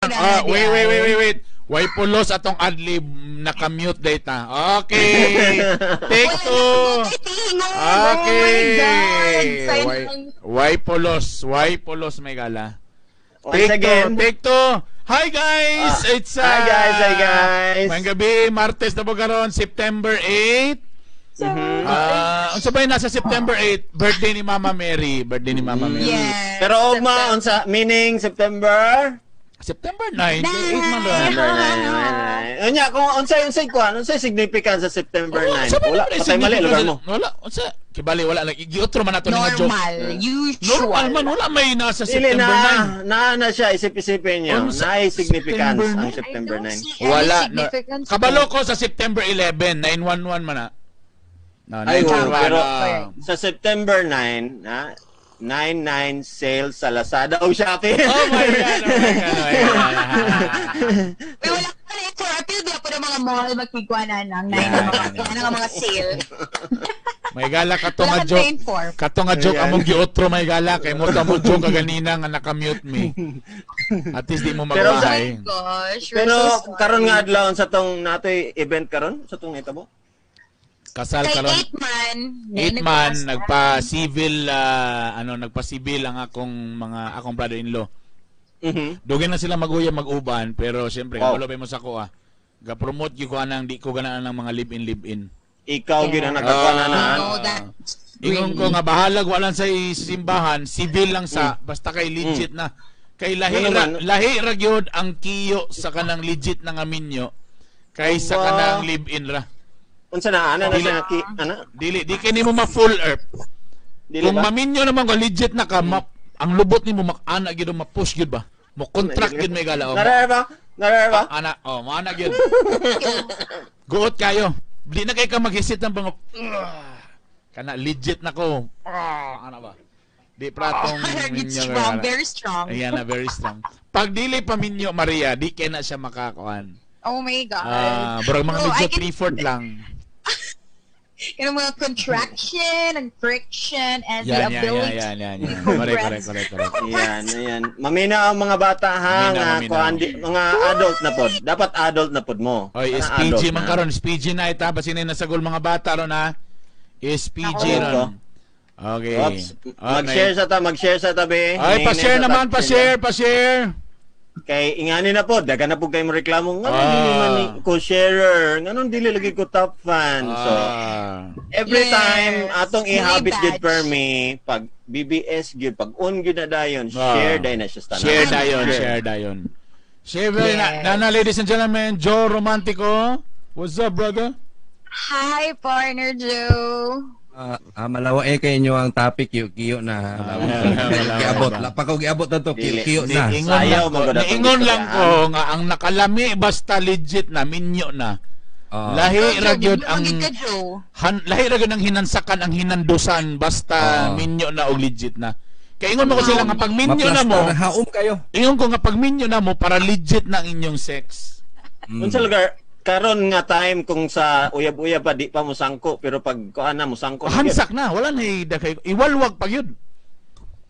Ah, wait, wait, wait, wait, wait. Way pulos atong adlib, naka-mute data. Okay. Take two. Okay. Oh my God. Way, way pulos, way pulos may gala. Once Take again. two, take two. Hi guys! Ah, It's hi guys, hi guys. Maayong gabi, Martes na po karon, September 8. Ah, unsa ba yung nasa September 8? Birthday ni Mama Mary, birthday ni Mama Mary. Yes. Pero ugma, unsa meaning September? September 9, 8 man ra. September 9. Unya kung unsay kuan, unsay significance sa September 9? Unsa ba Wala naman yung patay mali lugar mo. Wala, unsa? Kibali wala lang giotro man nato ni nga joke. Normal. Usual. Normal man wala may nasa Dili September na 9. na na siya isip-isipin niyo. Unsa- Naay significance September ang 9? September I don't 9. see any Wala. No. significance. Kabalo ko sa September 11, 911 man na. No, Ay, 911. pero ah. sa September 9, ha? 99 sale sa Lazada o Shopee. Oh my God, oh my God, oh my God. Uy, wala ka na for appeal ba po ng mga mall magkigwa na ng nine mga ano nga mga sale. May gala kato Wala nga kang joke. na-inform. Kato nga joke Ayan. among giotro may gala kay mo to joke kaganina nga naka-mute me. At least di mo Pero Oh magbahay. my gosh. We're Pero so sorry. karon nga adlaw sa tong natoy event karon sa tong nitabo. Kasal Kay karon. 8 man. 8 man nagpa-civil ano nagpa-civil ang akong mga akong brother-in-law. Dugay na sila maguya mag-uban pero siyempre kabalo ba mo sa ko ah. Ga-promote gyud ko anang di ko ganaan ng mga live-in live-in. Ikaw gyud ang nakakuha na na. Ah. No, that Ingon ko nga bahalag wala sa simbahan, civil lang sa basta kay legit na. Kay lahi Ano ra, naman? lahi ra gyud ang kiyo sa kanang legit na nga minyo kaysa Aba. kanang live-in ra. Unsa na ana na Dili. siya ki ana? Dili di kini mo ma-full earth. Dili Kung ba? maminyo naman ko legit na ka, ma, ang lubot nimo ana gyud ma-push gyud ba? Mo contract gyud may gala. Oh, Nare ba? Nare ba? ana, oh, maana gyud. Guot kayo. Di na kay ka maghisit ng bango. Kana legit na ko. Ah, ana ba? Di pratong It's minyo strong, kay- very strong. Ayan na, very strong. Pag dili pa minyo, Maria, di kay na siya makakuan. Oh my God. Ah, burag mga No, medyo I can- 3/4 lang. Yung mga contraction and friction and Yan, the yan, yan, ability yan, yan, yan. to Correct, compress. correct, correct, correct. Ayan, ayan. Mamina ang mga bata ha, Mamina, nga mamina. kuan mga adult na pod. Dapat adult na pod mo. Oy, Kana SPG adult man na. karon, SPG na ita basin na nasagol mga bata ron ha. SPG Ako. ron. Okay. Oops. Mag-share sa ta, mag-share sa tabi. Ay, pa-share naman, pa-share, pa-share. Kay ingani na po, dagan na po kayo mo reklamo. Nganong Ah. dili man ni ko sharer, nganong dili lagi ko top fan. So, every Yes. time atong May i-habit gyud badge. per me pag BBS gyud pag on gyud na dayon, share dayon na siya sa tanan. Share dayon, share dayon. Share na, na, ladies and gentlemen, Joe Romantico. What's up, brother? Hi, partner Joe. Ah, malawa eh kay inyo ang topic kiyo kiyo na. Malawa. Giabot la pa ko giabot na to kiyo Dili. kiyo na. Niingon Sayaw, lang ko, maganda tong niingon lang ko istoryahan. nga ang nakalami basta legit na minyo na. Ah. Lahi ra gyud ang Magid ka, Joe. han, lahi ra gyud ang hinansakan ang hinandusan basta minyo na og legit na. Kay ingon mo ko sila nga pag minyo na Maplasta mo, na haom kayo. ingon ko nga pag minyo na mo para legit na ang inyong sex. Unsa lugar karon nga time kung sa uyab-uyab pa di pa musangko pero pag kuan na musangko na gyud. Hansak na, wala na daghay iwalwag pag yun.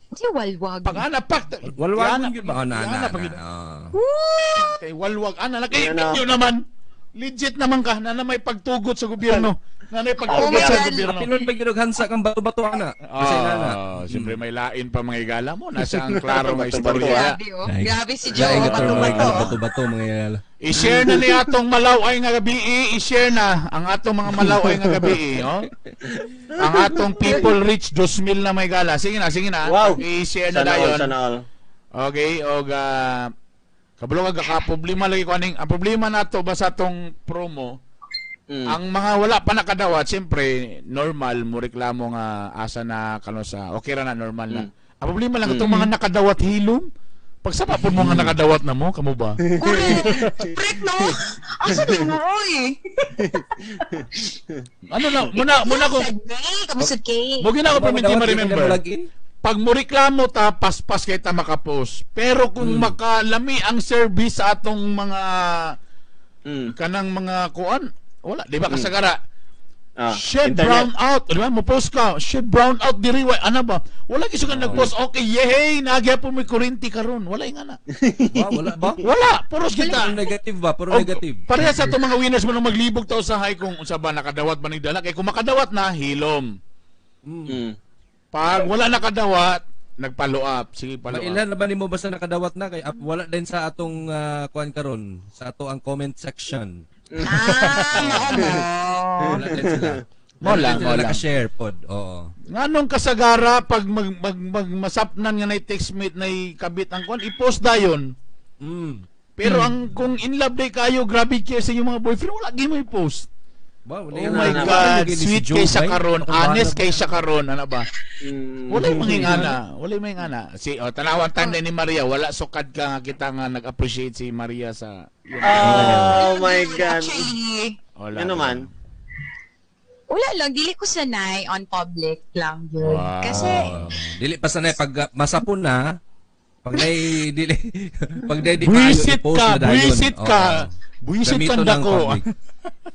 Di walwag. Pag ana pak Walwag gyud ba? Oh, na Ana na. pag na. yun. Ah. Kay walwag ana na kay Yan na. minyo naman. Legit naman ka na, na may pagtugot sa gobyerno. Na may Oh pagtugot my sa God. gobyerno. Pinon ba gyud og hansak ang bato-bato ana? Kasi na na. Ah, siyempre may lain pa mga igala mo. Nasa ang klaro nga Bato-bato, istorya. Grabe, oh. Grabe si Joe. Lain ka term mga Bato-bato. igala bato-bato mga igala. I-share na ni atong malaway nga gabi, i-share na ang atong mga malaway nga gabi, oh. Ang atong people reach 2,000 na may gala. Sige na, sige na. Wow. I-share na Sana all, dayon. sana all. Okay, og kabalo ka ka problema lagi ko aning ang problema nato ba sa atong promo. Ang mga wala pa nakadawat, siyempre normal mo reklamo nga asa na kano sa okay ra na normal na. Ang problema lang itong mga nakadawat hilom. Pagsapa po mo nga nakadawat na mo, kamo ba? Correct. Correct, no? Asa na mo, oy? Ano na, muna muna ko Kamusta kay? mo gina ko perminti Dawat, ma di ka remember. na mo-login? Pag mo reklamo ta paspas kay ta makapost. Pero kung makalami ang service sa atong mga kanang mga kuan, wala, di ba kasagara? Ah, Shit, internet. brown out. Di ba? Mo-post ka. Shit, brown out diri. Why? Ano ba? Wala gyud ka nag-post. Okay, yehey, nagya po may kurinti karon. Wala yung ana. Ba, wala ba? Wala. Puros kita. Puro negative ba? Puro Og, negative. Pareha sa itong mga winners mo nung maglibog tao sa high kung unsa ba nakadawat ba ning dala. Kay kung makadawat na, hilom. Pag wala nakadawat, nagpalo up. Sige, follow up. Mailan na ba nimo basta nakadawat na kay wala din sa atong kuan karon sa ato ang comment section. Ah, mao mo. Wala din sila. Mo lang, Wala din mo sila lang. naka-share pod. Oo. Nganong kasagara pag mag, mag, mag masapnan nga nay textmate nay kabit ang kuan, i-post dayon. Pero ang kung in love day kayo, grabe care sa inyong mga boyfriend, wala gyud mo i-post. Ba, wala Oh yan. my Wala God, gyud ni si sweet Joe, kay siya bay. karon, Ako bahala honest ba? kay siya karon, ano ba? Wala yung mga ingana, wala yung mga ingana. Si oh, tanawan time ni Maria, wala sukad ka nga kita nga nag-appreciate si Maria sa Oh my God. Actually, Wala. Ano man? wala lang. Dili ko sanay on public lang yun. Wow. Kasi, Oo. Dili pa sanay pag masapon na, pag nay dili pag nay di kaayo Buisit i-post ka, na dayon. buisit Oo. ka. Buisit Gamiton kang ng dako. public.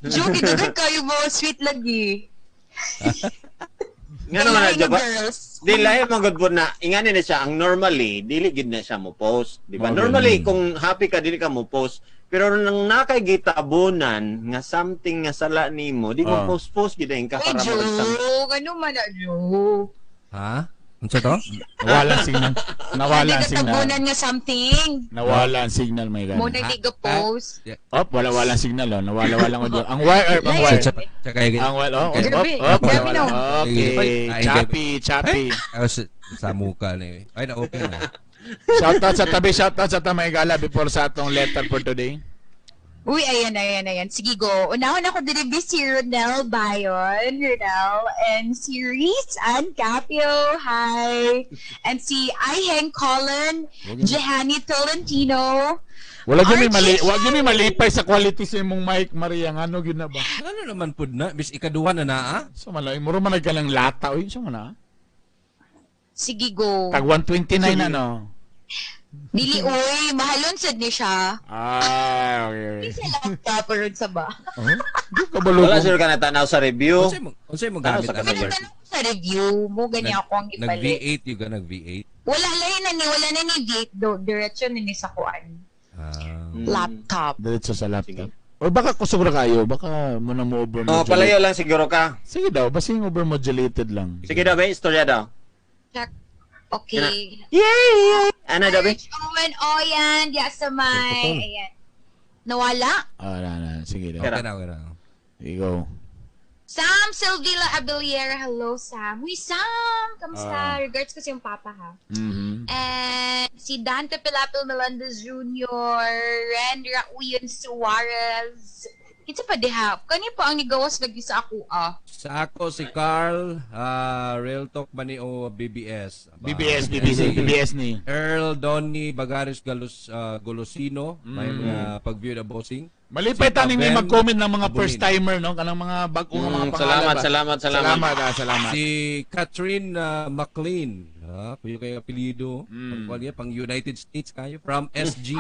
joke, dugan kayo mo. Sweet lagi. Nga naman na, Kailangan Joe, ba? girls. Di lahi man gud po na ingani na siya ang normally dili gid na siya mo post, di ba? Okay. Normally kung happy ka dili ka mo post, pero nang nakay gitabunan nga something nga sala nimo, di mo post post gid ka Uy, para joke. mag Ano man na, joke. Ha? Unsa to? Nawala ang signal. Nawala ang signal. Nagkatabunan nga something. Nawala ang signal, my God. Mo na di ka post. Op, wala wala ang signal oh. Nawala wala ang audio. Ang wire, ang Liar. wire. Sa kay Ang wire, oh, op, Grabe. op, wala Grabe wala. no. Okay, Ay, choppy, choppy. Ay, sa muka ni. Ay na okay na. Shout out sa tabi, shout out sa tamay gala before sa atong letter for today. Uy, ayan, ayan, ayan. Sige, go. Unahon ako dilibi si Ronel Bayon. Ronel. And si Reese Ann Capio. Hi. And si Iheng Colin. Jehani Tolentino. Wala gyud may mali, Archie wala gyud may malipay sa quality sa imong mic, Maria. Ngano gyud na ba? Ano naman pud na bis ikaduha na naa? So malay, muro man ka ng lata oy, so man ah. Sige, go. Tag 129 na no. Dili, uy. Mahalon sad ni siya. Ah, okay. Di siya laptop or sa ba? Oh, di ka balo. Wala sure ka natanaw sa review. Unsay mo Tanaw gamit sa ano? kasayar. Ano tanong ko sa review mo, ganyan ako ang Nag ipalit. V8 yung ka nag V8. Wala lain na ni, wala na ni gate do, diretso na ni sa kuan. Ah. Laptop. Diretso sa laptop. Or baka kusog ra kayo, baka mo na mo over Oh, palayo lang siguro ka. Sige daw, basta yung overmodulated lang. Sige daw, be, istorya daw. Check. Okay. Yay! Ano daw, be? Arch Owen Oyan, diya sa may, Putol. ayan. Nawala. Ah, na, na. Sige daw. Okay na, okay na. Ikaw. Sam Silvila Abiliera. Hello, Sam. Uy, Sam! Kamusta? Ah. Regards kasi yung papa, ha? Mhm. And si Dante Pilapil Melendez Jr., Ren Rauyan Suarez. Kinsa pa diha? Kani pa ang nigawas lagi sa ako, ah. Sa ako si Carl, Real Talk ba ni o BBS? Aba, BBS, BBS, si BBS ni. Earl Donny Bagaris Galus, Golosino, may mga pag-view na bossing. Malipay Si taning may Ben mag-comment ng mga Abulin. first timer no, kanang mga bag-o nga mga pangalan. Salamat, ba? salamat, salamat. Salamat, ah, salamat. Si Catherine McLean, kuya kayo apelyido, pang, niya, pang United States kayo, from SG.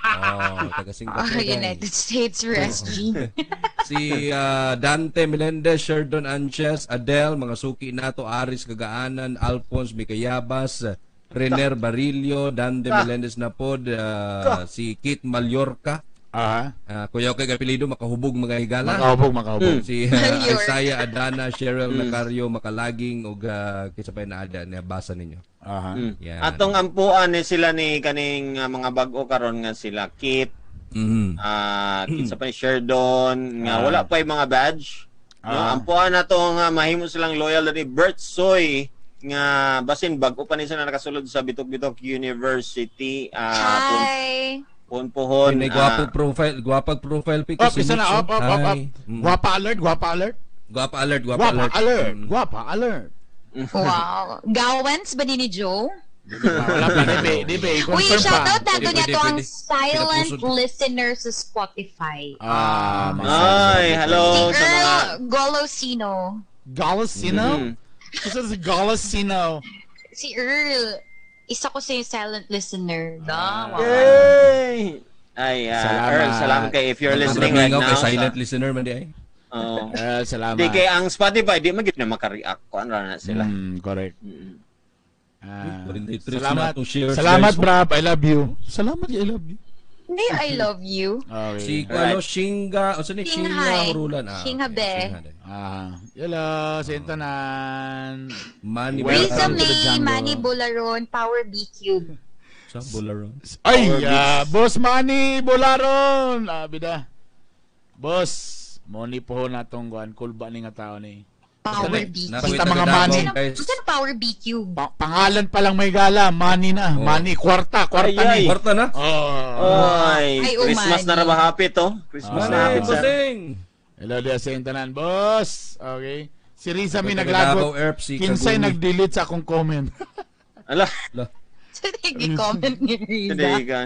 Oh, taga Singapore. Ah, guys. United States for SG. Si Dante Melendez, Sherdon Anches, Adele, mga suki nato, Aris Kagaanan, Alphonse Mikayabas, Rener Barillo, Dante Melendez Napod, si Kit Mallorca, Ah, kuya kay apelyido, makahubog mga higala. makahubog, makahubog. Si Mallorca. Isaiah Adana, Cheryl Nacario, Makalaging, ug kinsa pa yung naada na basa ninyo. Aha. Yan. Atong ampuan ni sila ni kaning mga bag-o karon nga sila Kit, kinsa pa ni Sherdon, nga wala pa yung mga badge. No, ampuan na to nga mahimo silang loyal na ni Bert Soy nga basin bag-o pa ni sila nakasulod sa Bitok-Bitok University. Hi! Puhon-puhon. May gwapo profile, gwapag profile pic. Up, si isa na, Mitch, up, up, up, up. Hi. Guwapa alert, guwapa alert. Gwapa alert, gwapa Guwapa alert. alert, guwapa alert. Wow. Gawens ba ni Joe? Wala pa, di ba, di ba, Uy, confirm pa. shoutout nato Pwede, niya to ang pwede. silent Pinapusod. listener sa Spotify. Ah, Ay, hello Si sa mga Earl Golosino. Golosino? Kasi si Golosino. Si Earl, isa ko sa yung silent listener. Da, wow. Yay! Ay, Salamat. Earl, salamat kay if you're listening right Mingaw now. kay silent listener man di ay. Oo. Salamat. Di kay ang Spotify di man gyud na maka-react kuan ra na sila. Correct. 43 Salamat. na atong shares, Salamat, guys. Brab. I love you. Salamat, I love you. Hindi, I love you. Okay. Si ano, Shinga, o saan ni Shinga Shinghai. Hurulan. Shinga okay. be. Shinga de. Hello, sintanan. Manny Welcome Riza to the May, jungle. Manny Bolaron, Power B Cube. Sa Bolaron. Ay, Boss Manny Bolaron. Bida. Boss, mo ni po na tong kuan kulba ni nga tao ni. Power Basta- B Basta Cube. Basta mga money. Guys. Gusto na Power B Cube. Pangalan pa lang may gala, money na. Oh. Money, kwarta, kwarta Ay, ay. ni. Kwarta na. Oh. Oy, Ay, oh, Christmas na Manny. ra ba hapit oh? Christmas na Manny, hapit sir. bossing. Hello dia sa tanan, boss. Okay. Si Riza may Taga naglagot. Davao Erp, si Kinsay Kaguni. nag-delete sa akong comment. Ala, Ala. Sige, comment ni Riza. hindi ka.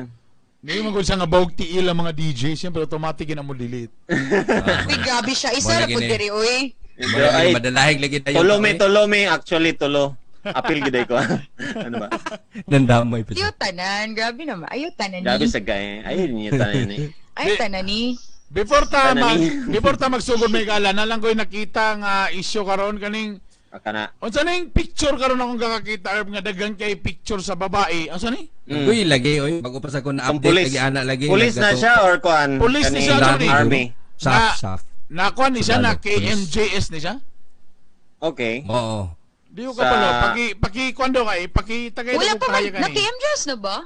Hindi mo kung siya nga bawg tiil ang mga DJ, siyempre automatic yun ang mo delete. Uy, grabe siya. Isa Wala ra po gini. diri, uy. Ay, Ay, madalahig lagi tayo. tulo me, tulo me, actually tulo. Apil gid ko. Ano ba? Nandamay pa siya. Ayaw tanan. Grabe naman. Ayaw tanan Grabe ni. sa gay. Ay, niya tanan ni. Ayaw tanan ni. Before ta Tanan mag, ni. before ta magsugod may gala, na lang ko'y nakita nga issue karon kaning Kana. unsa na yung picture karon akong kakakita Herb nga daghan kay picture sa babae. Unsa ni? Uy, lagi oy, bago pa sa ko Ang na-update pulis. lagi ana lagi. Pulis na nagkato- siya or kuan? Pulis ni siya, Kaning sorry. Army. Saf, saf. Nakuha ni siya na Sundalo, pulis. KMJS ni siya. Okay. Oo. Di ko Sa- kabalo. Paki paki kuan daw kay paki tagay Wala daw pa man. kaya kani. Na-KMJS na ba?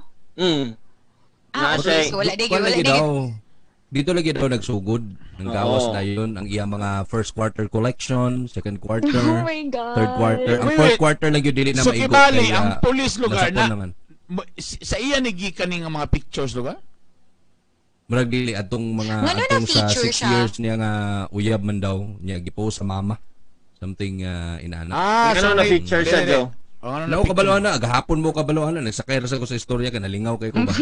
Na Okay. siya. So, wala. Di, Kuwan wala. lagi Di. daw. Dito lagi daw nagsugod. Nang Oo. gawas na yun ang iyang mga first quarter collection, second quarter, Oh my God. third quarter. Ang Wait, fourth wait. quarter lang yun dili na So maigo. kibali kaya ang pulis lugar nasapon na naman. sa iya ni gikan ni nga mga pictures lugar. Murag dili atong mga Ngano na atong sa feature 6 siya? years niya nga uyab man daw niya gipost sa mama. Something inaana. Ano na may- feature siya, Dili, dili. Joe? Oh, ano na Nao picture? kabalo na, gahapon mo kabalo na, nagsakay ra sa ko sa istorya ka nalingaw kay ko ba.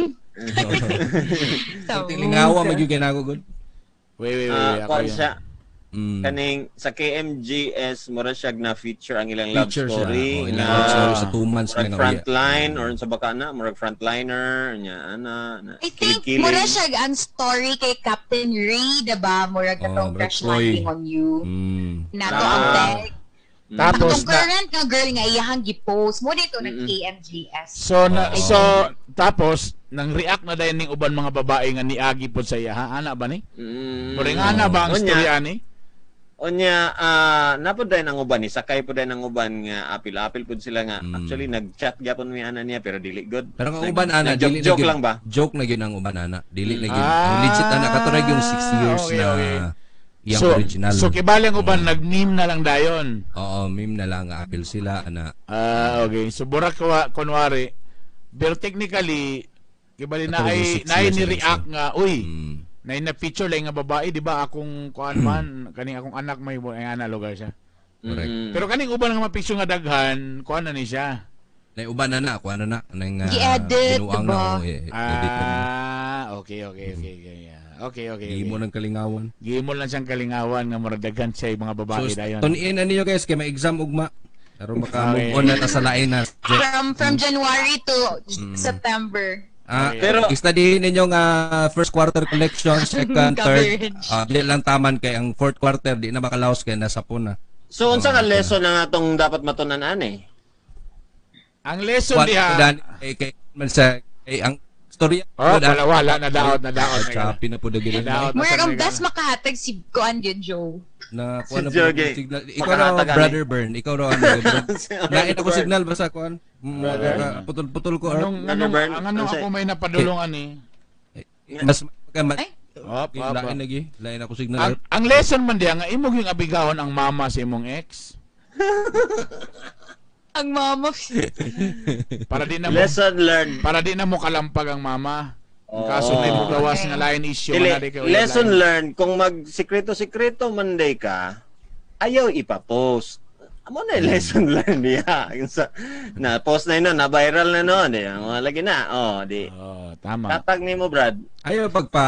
Something lingawa magyud kay nako gud. Wait, wait, wait, wait. Ako Kuan yun. siya. Mm. Kaning sa KMGS mura siya na feature ang ilang love Feature siya. story Oh, ilang na love story sa 2 months murag na nga uya. frontline or sa baka na murag frontliner nya ana na, I think kilig-kilig. mura siya ang story kay Captain Ray, diba? Murag Oh, katong murag crash Troy. landing on you. Nato ang tag. Tapos Atong na current nga girl nga iyahang gipost mo dito nag KMGS. So na, Oo. so tapos nang react na dayon ning uban mga babae nga niagi pod sa iya ha ana ba ni? Muring ana ba ang Unya, istorya ni? Unya, napod dayon ang uban ni sakay pod dayon ang uban nga apil-apil pod sila nga. Actually nag-chat gyapon mi ana niya pero dili good. Pero ang uban ana nag-joke dili na joke gyud- lang ba? Joke na gyud ang uban ana. Dili na gyud. Ah, Ang legit ana katurag yung 6 years okay, na okay. iyang So original. so kibali ang uban nag-meme na lang dayon. Oo, meme na lang nga apil sila ana. Okay. So burak kunwari pero technically kibali na Katurag yung ay six na ay years ni na react nga uy na na feature lang nga babae di ba akong kuan man kaning akong anak may ay ana lugar siya. Correct. Pero kaning uban nga mapicture nga daghan kuan na ni siya. Na uban ana kuan na nang Gi-edit, binuang diba? na oh, edit na. Okay. Yeah. Okay. Gihimo ng kalingawan. Gihimo lang siyang kalingawan nga murag daghan siya yung mga babae So, dayon. tunin na ninyo guys kay may exam ugma. Pero maka Okay. move on na ta sa lain na. From January to September. Pero- i-study ninyo nga first quarter collection, second, third. Coverage. Dili lang taman kay ang fourth quarter di na makalaos kay nasa po na. So unsa nga lesson na nga tong dapat matunan ani? Ang lesson Kuan diha. dan eh, kay man sa kay ang storya Oh, wala wala na daot na daot. Choppy na po dagili. Nadaot. Murag ang Nasa best makahatag si Kuan yun, Joe. Na Si kuan na po Joe Gay. signal. Ikaw raw Makahatag, ani. brother Burn, ikaw raw ano. Lain ako Burn. signal basta kuan. Putol-putol ko. Art. Anong Brother anong Bern, ang anong ano ako may napadulungan ni? Mas Ay. Op, op, lain op. lagi, lain ako signal. Ang lesson man diha nga imong yung abigahon ang mama sa imong ex Ang mama. para di na mo Lesson learned. para di na mo kalampag ang mama. Ang kaso Oo. na imong gawas nga lain issue Dili, nga di kay lesson lain. learned kung mag sikreto-sikreto Monday ka, ayaw ipa-post. Amo na yung lesson learned niya. Yung sa, na post na yun, na viral na noon. Di, mga lagi na. Oh, di. Oh, tama. Tatag nimo, Brad. Ayaw pagpa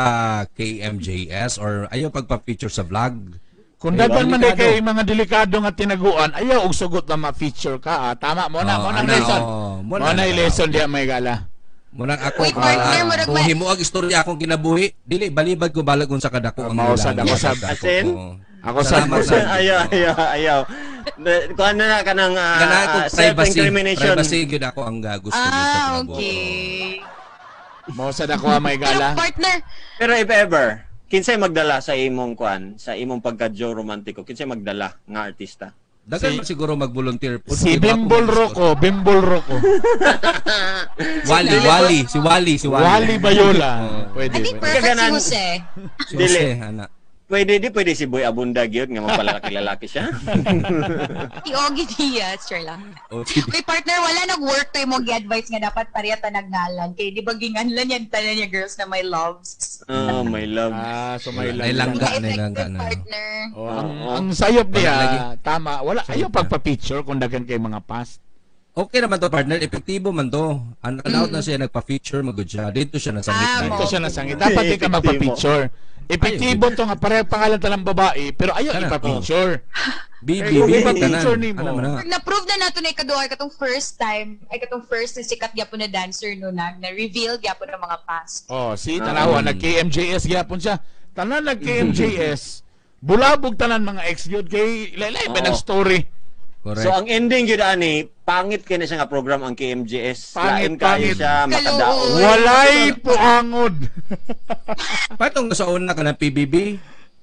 KMJS or ayaw pagpa-feature sa vlog. Kung daghan man di Delikado. kay mga delikado nga tinaguan, ayaw og sugot na ma-feature ka. Ah. Tama mo na, Oh, mo na ang ana, lesson. oh, mo Mo na, na yung lesson diha may gala. Munang ako, Uy, partner, murag kung himuag istorya akong kinabuhi, dili balibad ko balag kung sa kadako ang Mausad ilang. ako, sab. As in? Oo. Ako sa Salamat sa Ayaw, ayaw, ayaw. Kuan na na kanang Ganahan ko privacy. Self-incrimination. Privacy gyud ako ang gusto gyud sa Ah, kinabuhi. okay. Mo sad ako may Pero gala. partner, Pero if ever, kinsay magdala sa imong kuan, sa imong pagka-Joe romantiko, kinsay magdala nga artista? Daghan man siguro mag-volunteer po. Si Di ba ako Bimbol gusto? Rocco, Bimbol Rocco. Wally, Wally, si Wally, si Wally. Wally Bayola. Pwede. I think Pwede. perfect si Kaganan. Jose. Si Dili. Jose, ana. Pwede di pwede si Boy Abunda gyud nga magpalalaki-lalaki siya. Si Ogie Diaz, sure lang. Oh, si Uy, partner, wala nag-work to imong gi-advise nga dapat pareha ta nagngalan. Kay di ba ginganlan yan tanan niya girls na may loves. Oh, my love. Ah, so may May langga. langga, may Effective langga na. partner. Oh, ang sayop niya, Lagi. tama. Wala Sayop ayaw niya. pagpa-picture kung daghan kay mga past. Okay naman to, partner, epektibo man to. Ang out na siya nagpa-feature magud siya. Dito siya nasangit. Ah, na. Dito mo. siya nasangit. Dapat di ka Epektibo. magpa-picture. Epektibo to nga pareho pangalan talang babae, pero ayaw Kana, ipa-picture. BB, Eh, kung BB ipa-picture tanan. nimo. Ano man na. Na-prove na nato na ikaduha katong first time, ay katong first na sikat gyapon na dancer no na, na-reveal gyapon ng mga past. Oh, si tanawa nag-KMJS gyapon siya. Tanan nag-KMJS. Bulabog tanan mga ex gyud kay laylay ba Oo. ng story. Correct. So ang ending gyud ani, pangit kay na siya nga program ang KMJS. Pangit, Lain kayo pangit. siya makadaog. Kaluoy. Walay puangod. Patong sa una ka ng PBB,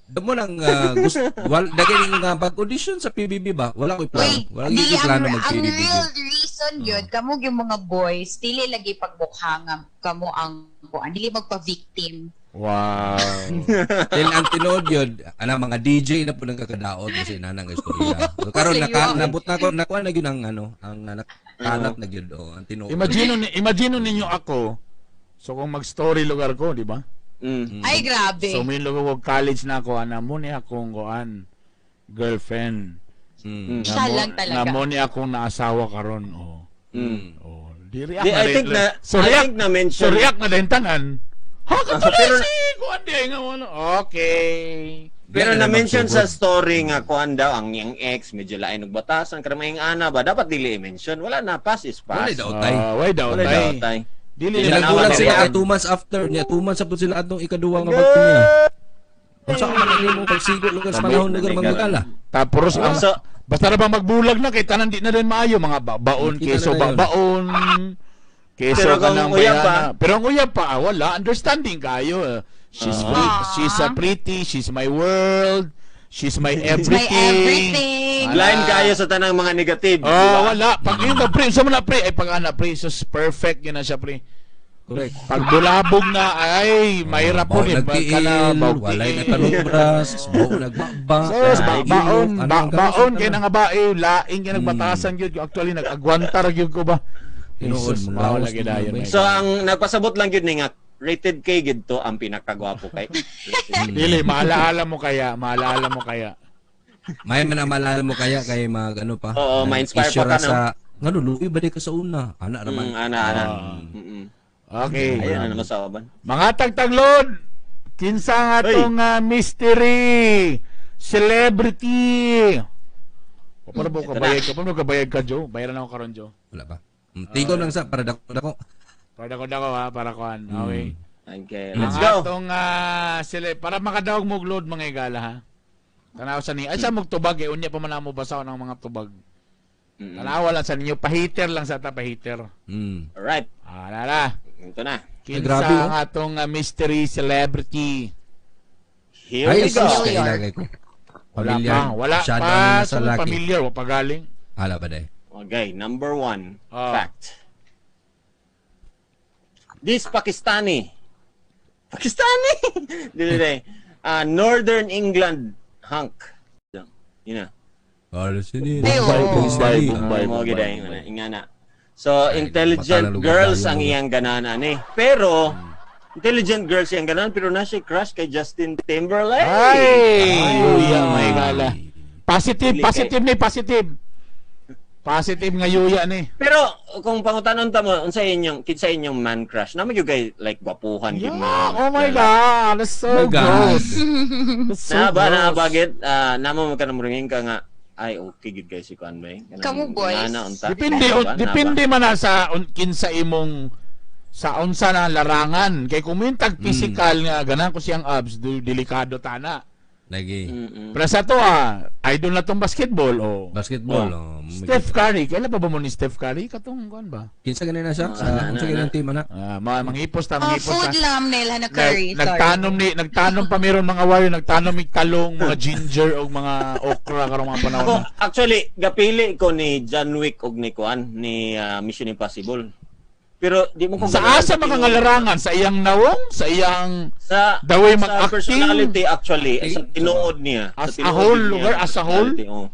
damo nang gusto wal daghan nga pag-audition sa PBB ba? Wala ko'y plano. Wait, Wala di, gyud ko'y ang, plano ang mag-PBB. real reason yun, kamo yung mga boys, dili lagi pagbukha nga kamo ang kuan, dili magpa-victim. Wow. Dahil ang tinuod yun, ana mga DJ na po nagkakadaot kasi nana nga istorya. So, karon naka nabot na ko nakuha na gyud ang ano, ang nakalat na gyud oh, ang tinuod. Imagine ninyo ako. So kung mag-story lugar ko, di ba? Mm. Ay, grabe. So may lugar ko college na ako ana mo ni akong kuan girlfriend. Siya Nga mo- lang talaga. Nga mo ni akong naasawa karon oh. Oh, di react Di, na I rin. think na So I react, think na mention so react na din tanan. Ha, katuloy Pero- si kuan di ay nga wala. Okay. Pero Di na na-mention sa magsugod. story nga kuan daw ang iyang ex medyo lain og batasan karang ana ba dapat dili i-mention, wala na, pass is Wala pass. daw tay. Ah, why daw Wala tay? daw tay. Dili Sila na Sila gulat na sila react. kay 2 months after niya, 2 months apod sila atong ikaduwa nga bagto niya. Unsa man ang imong pagsigo lugar sa panahon lugar manggala? Tapos ang basta na ba magbulag na kay tanan di na rin maayo mga baon Kita keso na na yun. baon keso Pero kung kanang uyab bayana. pa? Pero ang uyab pa, wala understanding kayo. Eh. She's pretty, she's a pretty, she's my world, she's my everything. My everything. Wala. Blind kayo sa tanang mga negative. Oh, di ba? wala. Pag yun ba, pre, sa mo na, pre, ay pag ana, pre, sus, perfect yun na siya, pre. Correct. Pag bulabog na, ay, mahirap po Bao ni. nagtiil, walay natalobras, bao nagbaba. Sus, baon, ano ang baon gamit kay sa nga bae, laing kay nagbatasan gyud. Actually nag-agwantar gyud ko ba. Tinuod, Jesus, mga mao lawas lagi na dayon. ba? My So God. ang nagpasabot lang gyud ni nga rated K gyud to ang pinakagwapo kay. Dili, maalaala mo kaya, maalaala mo kaya. May man ang maalala mo kaya kay mag ano pa. Oo, ma-inspire pa issue ka, ra no? Sa, ngano, luoy ba di ka sa una? Ana raman. Ana ana. Ah. Mm-mm. Okay. Ayun na naman sa uban. Mga tagtaglod, kinsa nga Oy. tong mystery celebrity. O, para ba Ito na. kabayad ka? Para ba kabayad ka, Joe? Bayaran ako karon, Joe. Wala pa. Tigom lang sa para dako dako. Para ko dako ha, para kuan. Okay. Okay, let's Ang go. atong sila, para makadawag mo load mga igala ha. Tanaw sa ni. Ay sa mog tubag eh unya pa man mo basaw ng mga tubag. Tanawa lang sa ninyo, pahiter lang sa ta pahiter. Alright. Ah, lala. Ito na. Kinsa grabe, oh. ang atong mystery celebrity? Here Ay, we go. sus, kailagay ko. Wala Pamilyar. pa, wala Masyado pa. ano na sa Sa laki. familiar, wa pa galing. Hala ba day? Okay, number 1 Ah. fact. This Pakistani. Pakistani! Dili, dili. Northern England hunk. Yun na. Hala sini. Ay, oo. Bombay, Bombay, Mo Bombay, gid ay, Bombay. ingana, ingana. So, Ay, intelligent mata na lugar girls tayo, ang mga. iyang ganahan ani. Pero intelligent girls iyang ganahan pero na siya crush kay Justin Timberlake. Ay, yuya may gala. Positive, Dili, positive ni, positive. Positive nga yuya ni. Pero kung pangutanon ta mo unsa inyong kinsa inyong man crush? Namo gyud kay like gwapuhan gyud Yeah, na. oh my God, that's so My God. gross. That's so Na ba na gross. bagit namo mo kanang muringin ka nga ay okay gyud kay si Kuan bay. Kanang Kamu, boys. ingana, unta. Depende Na ba, na depende ba? man na sa kinsa imong sa unsa na larangan kay kung mintag physical nga ganahan ko siyang abs delikado tana. Lagi. Pero sa to idol na tong basketball oh. Basketball. Oh. Steph Curry, kailan pa ba mo ni Steph Curry katong kuan ba? Kinsa gani na siya? Sa unsa gani team ana? Mga manghipos ta, manghipos food ta. lang nila na curry. Sorry. Nagtanom pa meron mga warrior, nagtanom mig talong, mga ginger og mga okra karong mga panahon. Ako, actually, gapili ko ni John Wick og ni kuan ni Mission Impossible. Pero di mo ko Sa asa makangalarangan sa iyang nawong, sa iyang sa the way sa mag-acting, personality actually, sa tinuod niya. As sa a tinuod whole, niya, lugar, as a whole? Oh.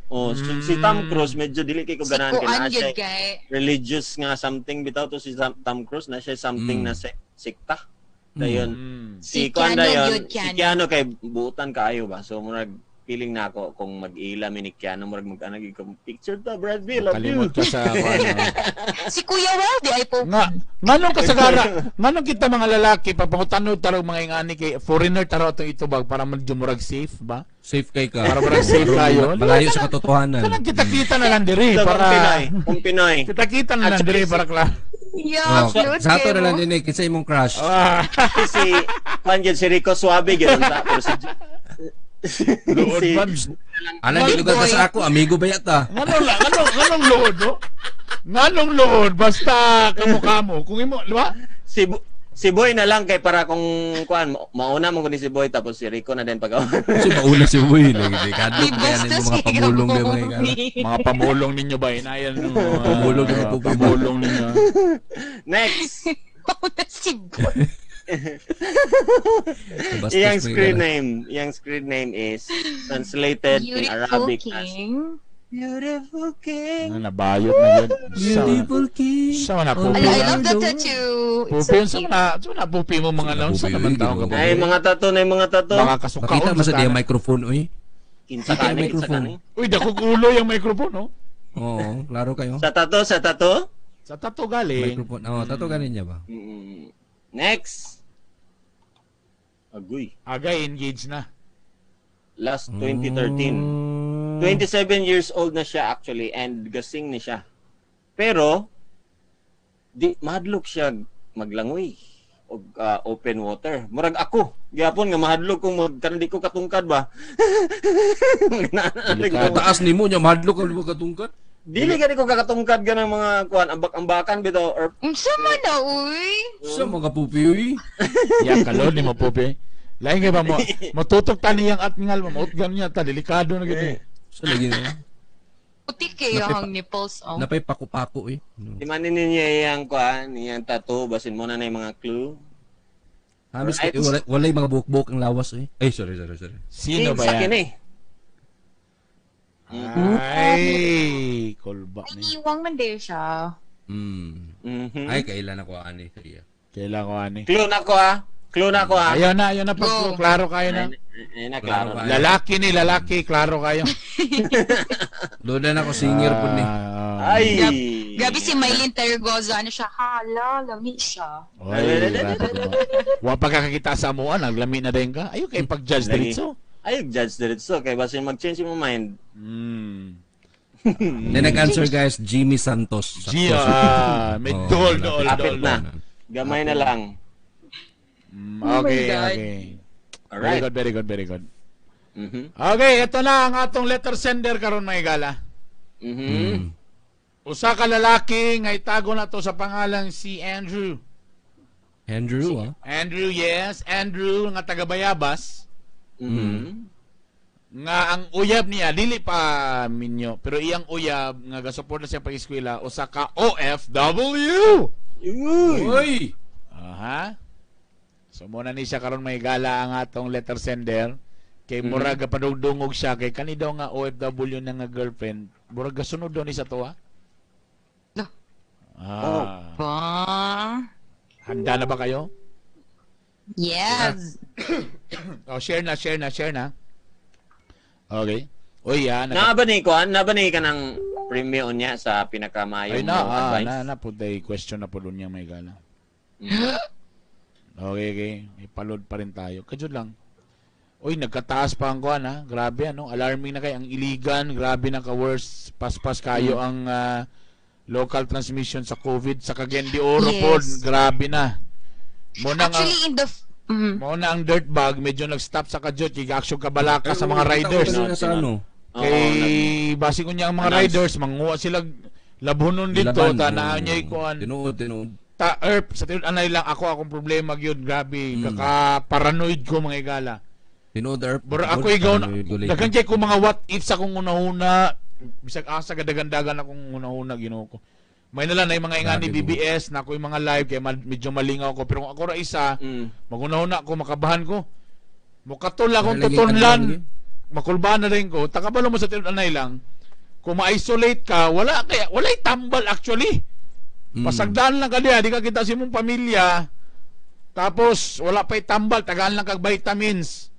Oh, si Tom Cruise medyo dili kay ko Si ganahan kay Kuan naa yun siya kay. religious nga something bitaw to si Tom Cruise na siya something na sekta. Dayon. Si Si Kuan Keanu dayon, yun, si Keanu. Keanu kay buutan kaayo ba. So murag feeling na ako kung mag-ila mi ni Keanu murag mag-anag ko picture ta Brad Pitt, love you. Kalimot ka sa kuan. Si Kuya Will, di ay po. Nga nganong kasagara, nganong kita mga lalaki papangutanod tarong mga ingani kay foreigner taro atong itubag para medyo murag safe ba? Safe kay ka. Para murag safe kayo. Malayo sa katotohanan. Kanang kita-kita na lang diri Kung para Pinoy, kung Pinoy. kita-kita na lang diri para kla. Yeah, Oh, cute sa ato kayo na lang mo. din eh, kinsa imong crush. Si Kuan gyud si Rico Suave gyud unta pero si Lood si ba? Ana di lugar ka sa ako, amigo ba yata? Nganong lood no? Nganong lood basta kamo-kamo kung imo, di ba? Si Boy na lang kay para kung kuan mauna mo ni si Boy tapos si Rico na din pag Kasi mauna si Boy lagi di kadlok Di kaya nimo bastos mga kay pamulong di Gabo. mga ikala. Mga pamulong ninyo ba inayan no? Pamulong ninyo po ba? Pamulong ninyo. Next. Mauna si Boy. Bastos Iyang mo screen ikala. name, iyang screen name is translated in Beautiful Arabic as King. Beautiful King. Ano nabayot na yun. Beautiful king. Sa na pupi. Ala, I love that tattoo. It's so Pupi, sa cute. na, sa na pupi mo mga laon sa Pupi, naman uy, taong ka ginoo. Ay mga tato na mga tato. Mga kasukaon. Pakita mo sa tanan. diya microphone oy. Kinsa ka Pakita ni, kinsa ka microphone. ni. Uy, dakog ulo yung microphone, no? Oo, klaro kayo. Sa tato, sa tato. Sa tato galing. Microphone. Oo, tato ganin niya ba? Next. Agoy. Agay, engaged na. Last 2013. 27 years old na siya actually and gasing ni siya. Pero di mahadlok siya maglangoy og open water. Murag ako, gyapon nga mahadlok kung magkaron di ko katungkad ba. Delikado. Taas nimo nya mahadlok ka mo katungkad. Dili gani ko kakatungkad ganang mga kuan ambak-ambakan bitaw or Unsa man na, uy? Sa mga pupi oy. Ya, kalon ni mo pupi. Lain kay ba mo, matutok ta niyang atngal mo, mautgan niya ta, delikado na gid. eh. Sa lagi na. Puti kayo ang nipples, oh. Napay paku-paku eh. No. di man ninyo iyang kuan, iyang tattoo basin mo na na yung mga clue. Hamis Right. kay walay mga buhok-buhok ang lawas eh. Ay, sorry, sorry, sorry. Sino ba Sa yan? kini? Ay, kolba Ay, ni. iwang man din siya. Mhm. Ay, kailan ako ani. Sige. Kailan ko ani. Clue na ko ah. Clue na ko ah. Ayaw na pag Go. klaro kayo na. Ay, na klaro. Klaro. Lalaki ni lalaki, klaro kayo. Doon na ako singer po ni. Ay. Grabe si Mylene Tergoza. Ano siya? Hala, lami siya. Oy, grabe ka ba? Wa pa kakakita sa amuan, naglami na din ka. Ayo kay pag-judge Lagi. diretso. Ay, judge diretso kay basin mag-change mo mind. Then nag-answer guys, Jimmy Santos. G, may Oo, dol, malapit dol, Lapit dol. na. Gamay na lang. Oh my Okay, God. okay. Very Alright. good, very good, very good. Mhm. Okay, ito na ang atong letter sender karon mga gala. Usa ka lalaki nga itago na to sa pangalang si Andrew. Andrew, ah. Andrew, yes, Andrew nga taga Bayabas. Nga ang uyab niya dili pa minyo, pero iyang uyab nga gasupport na siya pag-eskwela usa ka OFW. Uy. Uy! Aha. So muna ni siya karon may gala ang atong letter sender kay murag padugdungog siya kay kani daw nga OFW na nga girlfriend, murag gasunod daw ni sa tuwa. No. Ah. Ba? Handa na ba kayo? Yes. Oh, share na, share na, share na. Okay. Uy, yan. Naa ba ni kuan? Naa ba ni ka ng premyo niya sa pinakamayo Ay mo na, advice? na po day question na po dun niya may gala. Okay, okay. May palod pa rin tayo. Kajud lang. Uy, nagkataas pa ang kuan ha. Grabe ano, alarming na kay ang iligan, grabe na ka worst. Paspas kayo ang local transmission sa COVID sa Cagayan de Oro Yes. pod, grabe na. Muna nga Actually, in the Mao na ang dirt bag medyo nag-stop sa kadyot kay action kabalaka sa mga riders. Sa ano? Kay basi ko niya ang mga riders manguha sila labhonon dito ta naa niya ikuan. Tinuod, tinuod. Ta erp sa tinuod anay lang ako akong problema gyud grabe kaka-paranoid ko mga igala. Tinuod erp. Pero ako ikaw daghan kay ko mga what if sa akong una-una bisag asa gadagandagan akong una-una Ginoo ko. May nala na yung mga ingani BBS na ako yung mga live kay medyo malingaw ko pero kung ako ra isa maguna-una ko makabahan ko. Mukatol akong tutunlan. Makulbaan na rin ko. Takabalo mo sa tinuod anay lang. Kung ma-isolate ka, wala kaya walay tambal actually. Pasagdaan lang ka diha, di ka kita sa imong pamilya. Tapos wala pa'y tambal, tagaan lang kag vitamins.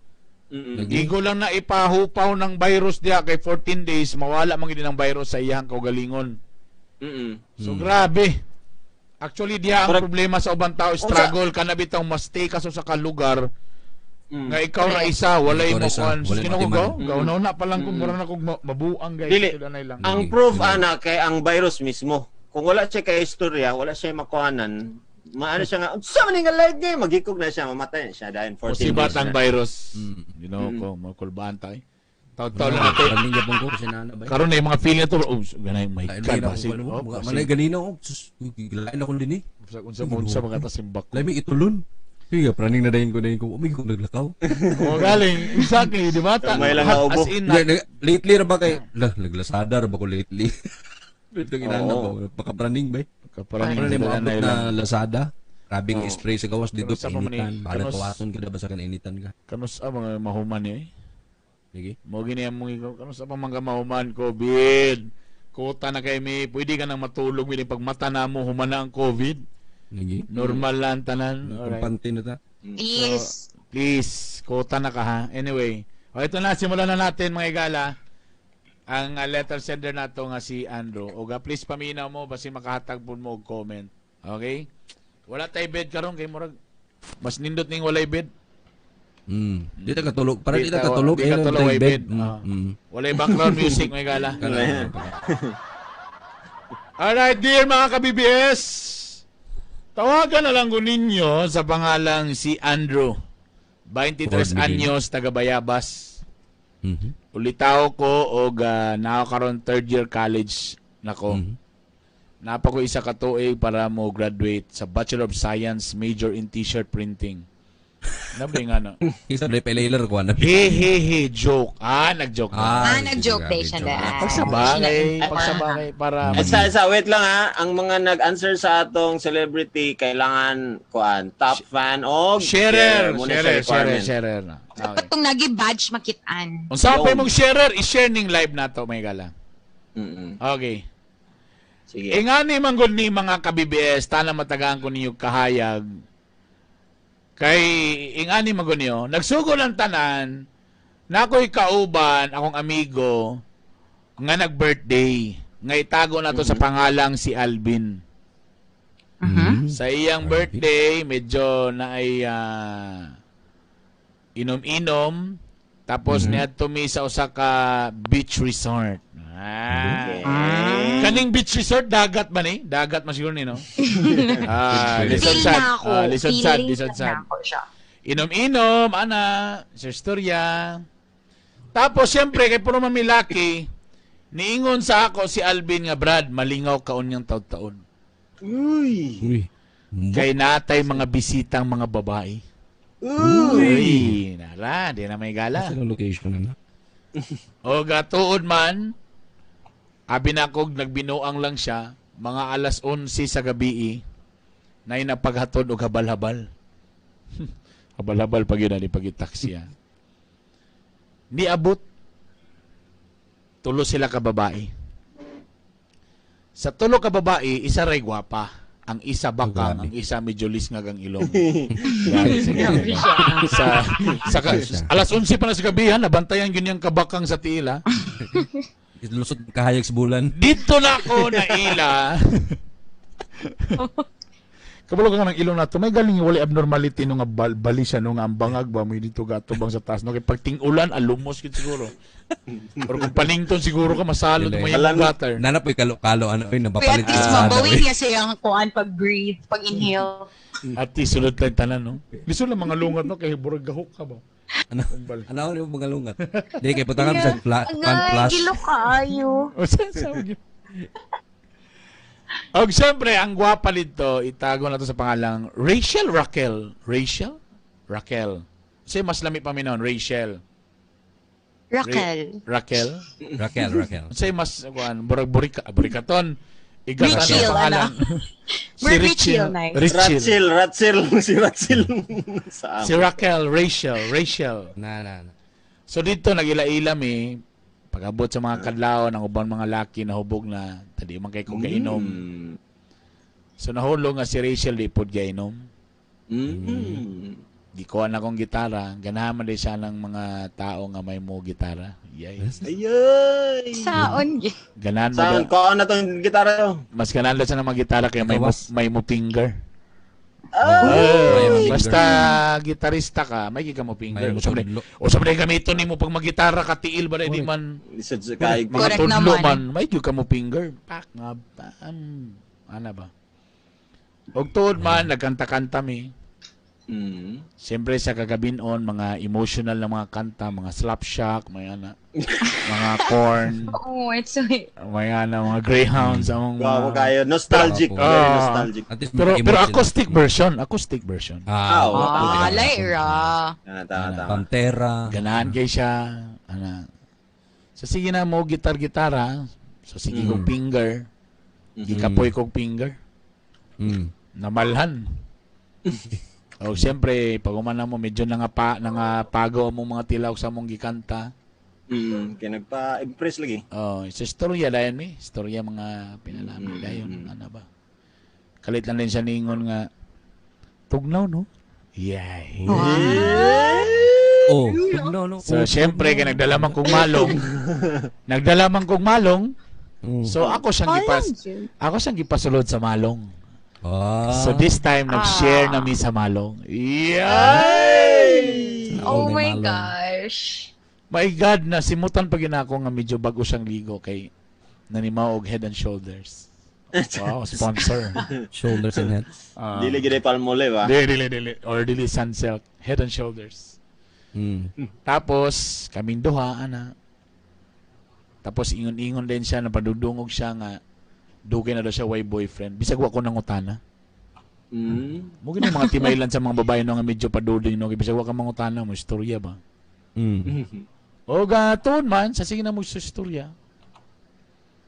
Igo lang na ipahupaw ng virus diha kay 14 days mawala man gid ang virus sa iyang kaugalingon. So grabe. Actually diha ang problema sa ubang tao, struggle ka na bitaw ma-stay ka sa lugar nga ikaw ra isa, walay mo kuan. Sino ko gaw? Na pa lang kung mura na kog mabuang guys. Dili. Lang. Ang proof ana kay ang virus mismo. Kung wala siya kay istorya, wala siya makuhanan, maano siya nga, unsa man nga live game, magikog na siya, mamatay na siya dahil 14 days. Musibat ang virus. Ginoo ko, makulbaan tayo. Taw-taw na natin. Karon na yung mga feeling na to, oh, ganay, my God. Malay ganina, oh, sus, lain akong din eh. Unsa mo, unsa mga tasimbak. Lain may itulon. Sige, praning na dahin ko na ko, umig ko naglakaw. Oo, galing. Exactly, di ba? May lang naubo. Lately ra ba kay, naglasada ra ba ko lately? Ito ginana ba? Pakapraning ba eh? Pakapraning mo abot na Lazada. Grabing spray sa gawas dito, initan. Bahala kawason ka na ba sa kaninitan ka? Kanus ang mga mahuman niya eh. Sige. Mo gini ang mga ikaw. Kanus ang mga mahuman, COVID. Kota na kay mi. Pwede ka nang matulog. Pwede pag mata na mo, human na ang COVID. Sige. Normal lang tanan. Alright. Pante na ta. Yes. So, please, kota na ka ha. Anyway. O ito na, simulan na natin mga igala. Ang letter sender nato nga si Andrew. Oga, please paminaw mo basi makahatag pud mo og comment. Okay? Wala tay bed karon kay murag mas nindot ning walay bed. Di ta katulog. Para di ta katulog. Di katulog walay bed. Walay background music mga igala. Alright, dear mga ka-BBS. Tawagan na lang ko ninyo sa pangalang si Andrew. 23 anyos, taga Bayabas. Ulitaw ko og nao karon third year college nako. Napa ko isa ka tuig para mo graduate sa Bachelor of Science major in T-shirt printing. Nabi nga no. Isa na pelailer ko na. He he he joke. Ah, nag-joke. Ah, nag-joke day siya na. Pagsabagay, pagsabagay para Sa wait lang ha, ang mga nag-answer sa atong celebrity kailangan kuan top fan og sharer, sharer, sharer, sharer. Dapat kung nagi-badge makitaan. Unsa pa imong sharer, i-share ning live nato may gala. Okay. Sige. E nga ni manggod ni mga ka-BBS, tana matagaan ko ninyo kahayag. Kay ingani manggod niyo, nagsugod ang tanan, na ako'y kauban, akong amigo, nga nag-birthday, nga itago na to sa pangalang si Alvin. Sa iyang birthday, medyo na ay inom-inom, tapos niadto mi sa usa ka beach resort. Ah. Okay. Kaning beach resort, dagat ba ni? Dagat man siguro ni, no? Lisod sad. Lisod sad, lisod sad. Inom-inom, ana, sa istorya. Tapos, siyempre, kay puro mamilaki, niingon sa ako si Alvin nga, Brad, malingaw kaon niyang taon-taon. Uy. Uy. Kay natay mga bisitang mga babae. Uy. Nara, di na may gala. Sa location na na. O gatuod man, abi na kog nagbinuang lang siya, mga alas 11 sa gabi, na inapaghatod og habal-habal. Habal-habal pag yun, di pag taxi. Niabot, tulo sila ka babae. Sa tulo ka babae, isa ray gwapa. Ang isa bakang, ang isa medyo lisngag ang ilong. Sa alas 11 pa na sa gabi, ha, nabantayan yun yung kabakang sa tiila. Lusot kahayag sa bulan. Dito na ako naila. Kabalo ka ng ilong nato, may galing wala abnormality no nga bali siya no nga ang bangag ba mo dito gatubang sa taas no kay pag ting-ulan alumos gid siguro. Pero kung panington siguro ka masalod mo yung gutter. Nana po'y kalo-kalo ano oy Kuya, napapalit at least sa mabawi oy. niya siya yung kuan pag-breathe, pag-inhale. At least sulod lang tanan no. Lisod lang mga lungat no kay burag gahok ka ba. Ano? Kung bali. Ano yung mga lungat? Dili kay putangan sa pan Angay, flash. gilo kaayo. O sa gyud. Og siyempre, ang gwapa dito, itago na to sa pangalang Rachel Raquel. Rachel? Raquel. Kasi mas lami pa mi noon, Rachel. Raquel. Raquel? Raquel, Raquel. Kasi mas, kuan, burag burika, burikaton. Igatan Rachel, ang pangalan. Si We're Rachel. Rachel, nice. Rachel. Ratsil, Ratsil, si Ratsil. Sa Si Raquel, Rachel, Rachel. Na na na. So dito, nag-ila-ila mi, pag-abot sa mga kadlaw, ang ubang mga laki na hubog na, tadi man kay kong gainom. So nahulog nga si Rachel di pod gainom. Gikuha na akong gitara. Ganahan man din siya ng mga tao nga may mo gitara. Yay. Ayay. Saon. Ganahan mo Saan da- ko na tong gitara yo? mas ganahan daw siya ng mga gitara kaya Gawas. may mo finger. May mo finger. Basta gitarista ka, may ka mo finger. May mo O sabi, tudlo. o sabi gamiton nimo pag magitara ka tiil ba di man Lisod sa kaig. mga Correct tudlo naman. man, may gyud ka mo finger. Pak nga bam. Ana ba? Og tuod man nagkanta-kanta mi. Siyempre sa kagabinon, mga emotional na mga kanta, mga slapshock, may ana, mga corn, Oh, it's so... may ana, mga greyhounds, among Gwapo mga... kayo. Nostalgic. Gwapo. Very Ah. nostalgic. At least Pero maka-emote pero sila. acoustic version, acoustic version. Ah, Ah, Ah, laira. Tama, tama, tama. Pantera. Ganahan kay siya, ana. So sige na mo gitar-gitara, so sige kong finger, gikapoy kong finger, namalhan. O siyempre, pag umana mo, medyo nangapago ang mong mga tilaw sa mong gikanta. Kaya nagpa-impress lagi. Oh, sa istorya dayon mi, istorya mga pinalami dayon ano ba. Kalit lang din siya ningon nga tugnaw no. Yay. Oh, no no. So siyempre kay nagdala man kong malong. Nagdala man kong malong. So ako siyang gipasulod sa malong. Ah. So this time nag-share na mi sa malong. Yay! Oh my Malong. gosh. My God, nasimutan pa gina ako nga medyo bago siyang ligo kay nanimaw og Head and Shoulders. Wow, sponsor. Shoulders and heads. Ah. Dili gid palmolive ah. Dili, dili, dili. Or dili Sunsilk. Head and Shoulders. Tapos, kaming duha, ana. Tapos, ingon-ingon din siya, napadudungog siya nga, dugay na daw siya way boyfriend. Bisag wa ko nangutana. Mo gini mga timaylan sa mga babae no nga medyo paduding no, bisag wa ka mangutana mo istorya ba. O ga tuon man sa sige na mo sa istorya.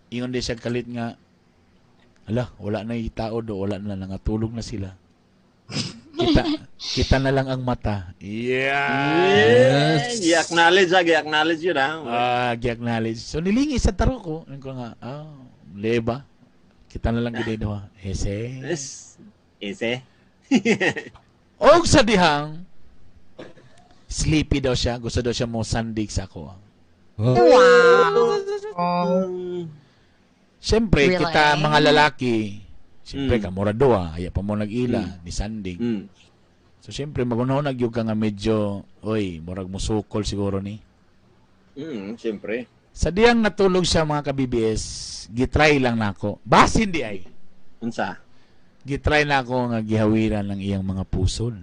Ingon din siya kalit nga, ala, wala na yung tao do, wala na nangatulog na sila. Kita na lang ang mata. Yeah. Yes. I-acknowledge ah, i-acknowledge yun ah. Ah, gi-acknowledge. So nilingi sa taro ko, Ingon ko nga, leba. Kita na lang gid duha. Ese. Yes. Ese. Og sa dihang sleepy daw siya, gusto daw siya mo sandig sa ako. Oh. Wow. Siyempre, Really? kita mga lalaki, siyempre, kamura doa, aya pa mo nag-ila, ni sandig. So, siyempre, magunaw nagyug ka nga medyo, oy, murag musukol siguro ni. Siyempre. Sa diyang natulog siya mga ka-BBS, gitry lang nako. Basin di ay. Unsa? Gitry na ako nga gihawiran ng iyang mga pusod.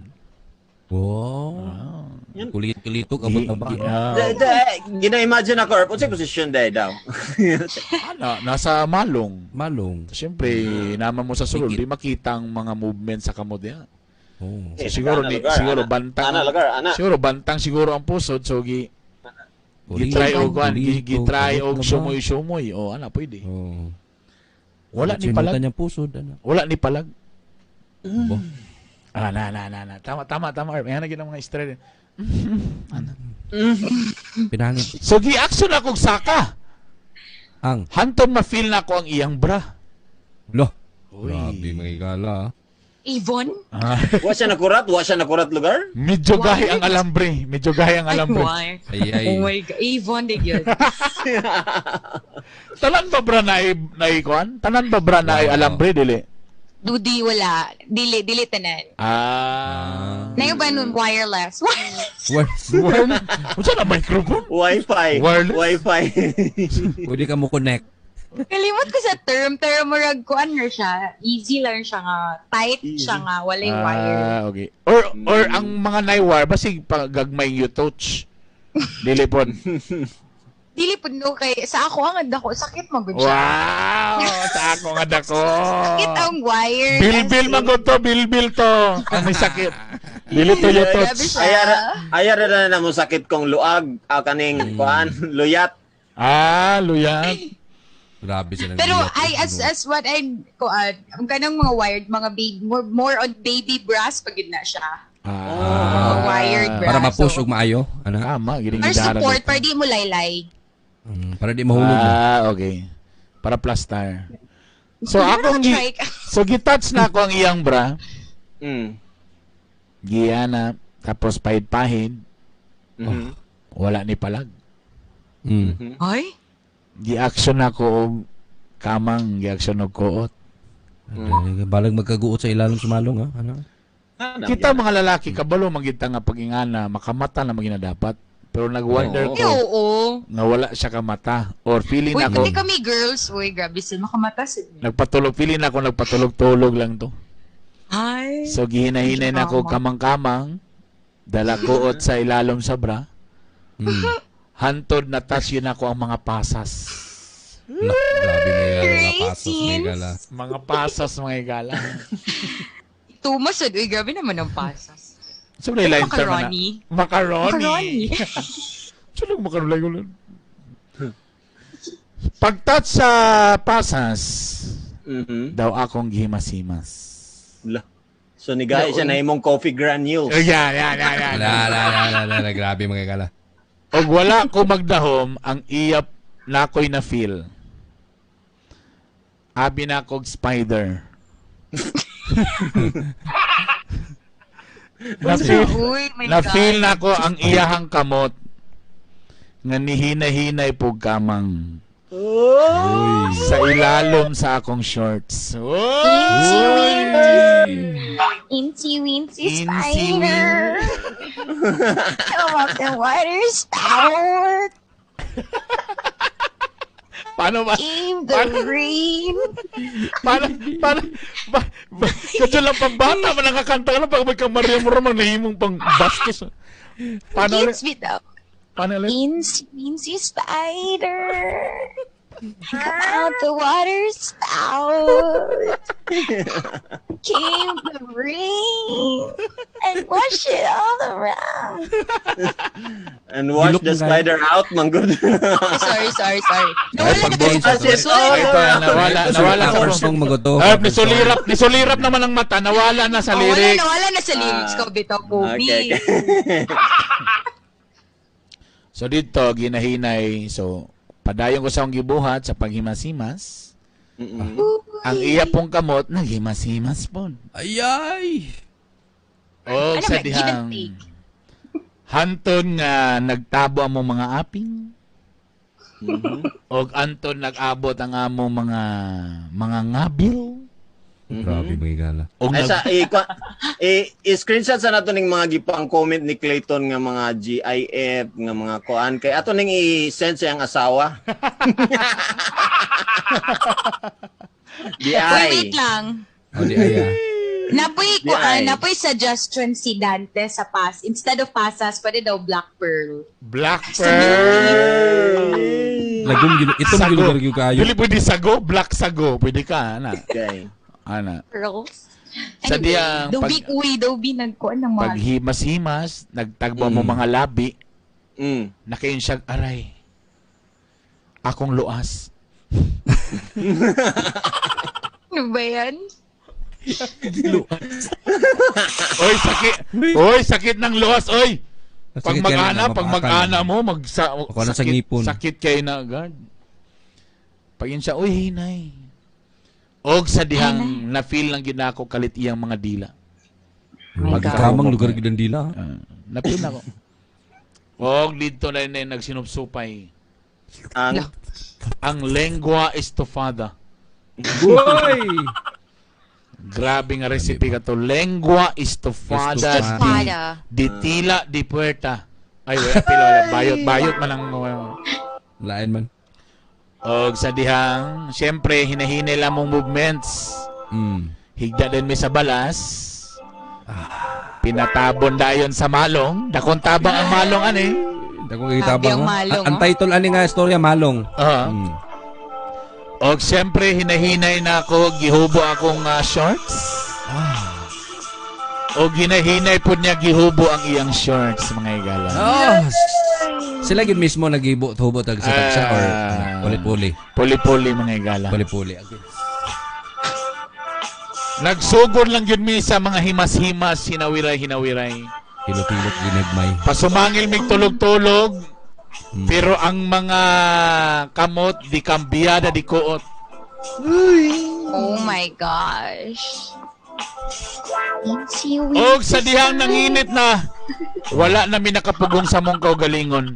Wow. Kulit-kulitok abot na ba? Gina-imagine ako, or unsay posisyon dai daw? Ano, nasa malong. Malong. So, siyempre, naman mo sa sulod, di makita ang mga movement sa kamot niya. Oh. So, siguro, Ana, ni, lugar, siguro ana. bantang. Ana, lugar, ana. Siguro bantang siguro ang pusod so gi gitry og kuan, gitry og sumoy-sumoy. Oh, ana pwede. Oh. Wala ni palag. Niyang pusod ana. Wala ni palag. Bo. Ah, na na na na. Tama tama tama. Ayan na gid ang mga istorya. Ana. Pinangit. So gi-action akong saka. Ang Hanton ma-feel na ako ang iyang bra. Lo. Uy. Grabe mga igala. ah. Avon? Ah, Wa siya nakurat? Wa siya nakurat lugar? medyo gahi ang alambre. Medyo gahi ang Ay, alambre. why? Ay ay. Oh my God. Avon, di yun. Tanan ba bra na na kuan? Tanan ba bra na Wow. alambre dili? Dudi wala. Dili dili tanan. Ah. Na yung ba nun wireless? Wireless. Wireless. Unsa na microphone? Wi-Fi. Wireless? Wi-Fi. Pwede ka mo connect. Kalimot ko sa term pero murag kuan ra siya. Easy lang siya nga. Tight Easy. siya nga, walay wire. Ah, okay. Or ang mga nai-wire basig pagagmay you touch. Dili pod. Dili pud no kay sa ako ang dako sakit man gud siya. Wow! Sa ako nga dako. Sakit ang wire. Bilbil man gud to, bilbil to. Ang may sakit. Dili to you Grabe touch. siya. Ayara na na mo sakit kong luag, kaning kuan, luyat. Ah, luyat. Grabe sila. Pero ay as what I kuan, ang kanang mga wired mga baby more on baby bras pag yun na siya. Ah. Wired bra. Para ma-push So, og maayo, ana. Tama, giling Or gidara support dito. para di mo laylay. Para di mahulog. Ah, okay. Para plaster. So akong gi Try ka. so gitouch na ako ang iyang bra. Mm. Giyana tapos pahid-pahid, Mhm. wala ni palag. Ay? Gi-action ako og kamang, gi-action og kuot. Balag magkaguot sa ilalom sumalong ha. Ano? Ano, Kita yan? mga lalaki kabalo magita nga pag-ingana, makamata na magina dapat. Pero nag-wonder Oo. Ay, ko oo. nga wala siya kamata or feeling Uy, ako pati kami girls. Uy, grabe sila. Makamata sila. nagpatulog feeling ako nagpatulog-tulog lang to. Ay. So gihinahinay na ako Tama. kamang-kamang dala kuot sa ilalom sa bra. Hantod na touch yun ako ang mga pasas. Nak, grabe may mga pasas may Raisins. gala. Mga pasas mga igala. Tumas, uy, grabe naman ang pasas. So may line term na. Macaroni. Macaroni. Macaroni. Sulog macaroni ulit. Pag-touch sa pasas, daw akong gihimas-himas. La. So nigaya siya na imong coffee granules. Eh, yan, yan, yan, yan. La la la la la, la grabe mga gala. Og wala ko magdahom, ang iyap na ako'y na feel. Abi na akong spider. Na-feel, Uy, my na-feel God. na ako ang iyahang kamot nga nihina-hinay po kamang Uy. sa ilalom sa akong shorts. Incy Uy! wincy. Incy wincy Incy spider. Come up the water spout. Paano ba? Came the rain. Paano? Paano? Ba, ba, kasi lang pambata, man nakakanta ka lang pag may kamaria mo ramang nahimong pang bastos. Paano ulit? Kids bitaw. Paano ulit? Incy wincy spider. Come out the water spout. Came the rain and wash it all around. And wash Gilok the mo, guys. spider out, manggod. Sorry, sorry, sorry. Ay, Nawala na pag-boy kasi. sa- Wala Ay, na. ito, nawala, nawala sa Cover song magoto. Ay, nisulirap naman ang mata, nawala na sa Oh, wala lyrics. na, wala na sa lyrics Ah. ko, bitaw, Kobe. Okay, okay. So dito, ginahinay. So, padayon ko sa akong gibuhat sa paghimas-himas. Mm-mm. Ang iya pong kamot, naghimas-himas po. Ay ay. O Ano sa ba, give and dihang take. hanton nga nagtabo ang mong mga aping. Og anton nag-abot ang among mga ngabil. Grabe mga gala. Og Ay, nag, sa, i-screenshot sa nato ning mga gipang comment ni Clayton nga mga GIF nga mga kuan kay ato ning i-send sa iyang asawa. Di Uy, ay. wait lang. O di ay. Ah. Napoy Di ko, ay. napoy suggestion si Dante sa pass. Instead of pasas, pwede daw Black Pearl. Black Pearl. Lagom gino itom Sago. gino gyud kayo. Dili pwede sago, black sago. Pwede ka, ana. Okay. Ana. Pearls. Sa diyang Anyway, pag- Dobi, uy, Dobi, nagkuan ng mga... Paghimas-himas, nagtagbo mo mga labi, nakayon siya, aray, akong luas. Ano ba yan? Oy, sakit. Oy, sakit ng luas, oy. Pag Sakit mag-ana, kaya na, pag mapakal. mag-ana mo, mag sa, Ako na sa sakit, ngipon. sakit kay na agad. Pag yun siya, uy, hinay. Og sa dihang na-feel lang gid nako kalit iyang mga dila. My God. Kamang lugar gid ang dila. Ah, na-feel nako. Og didto na yun nagsinupsupay. Ang Ang lengua estofada. Uy! Grabe nga recipe ka to. Lengua estofada Estofada. di tila di puerta. Ay, wala pila wala. Bayot bayot man ang Lain man. Og sa dihang, siyempre hinahinay lang mong movements. Higda din mi sa balas. Pinatabon dayon sa malong. Dakong tabang ang malong ani. Dako kay tabang. Ang malong, Ang oh. title ani nga istorya malong. Og siyempre hinahinay na ako, gihubo akong shorts. Og hinahinay po niya gihubo ang iyang shorts, mga higala. Oh, sila gid mismo nagibo-hubo tag sa tagsa or puli-puli. Puli-puli, mga higala. Puli-puli. Okay. Nagsugod lang yun mi sa mga himas-himas, hinawiray-hinawiray. Hilot-hilot ginagmay. Pasumangil mig tulog-tulog, pero ang mga kamot di kambiyada di kuot. Oh my gosh. Og sa dihang nanginit na, wala na mi nakapugong sa mong kaugalingon.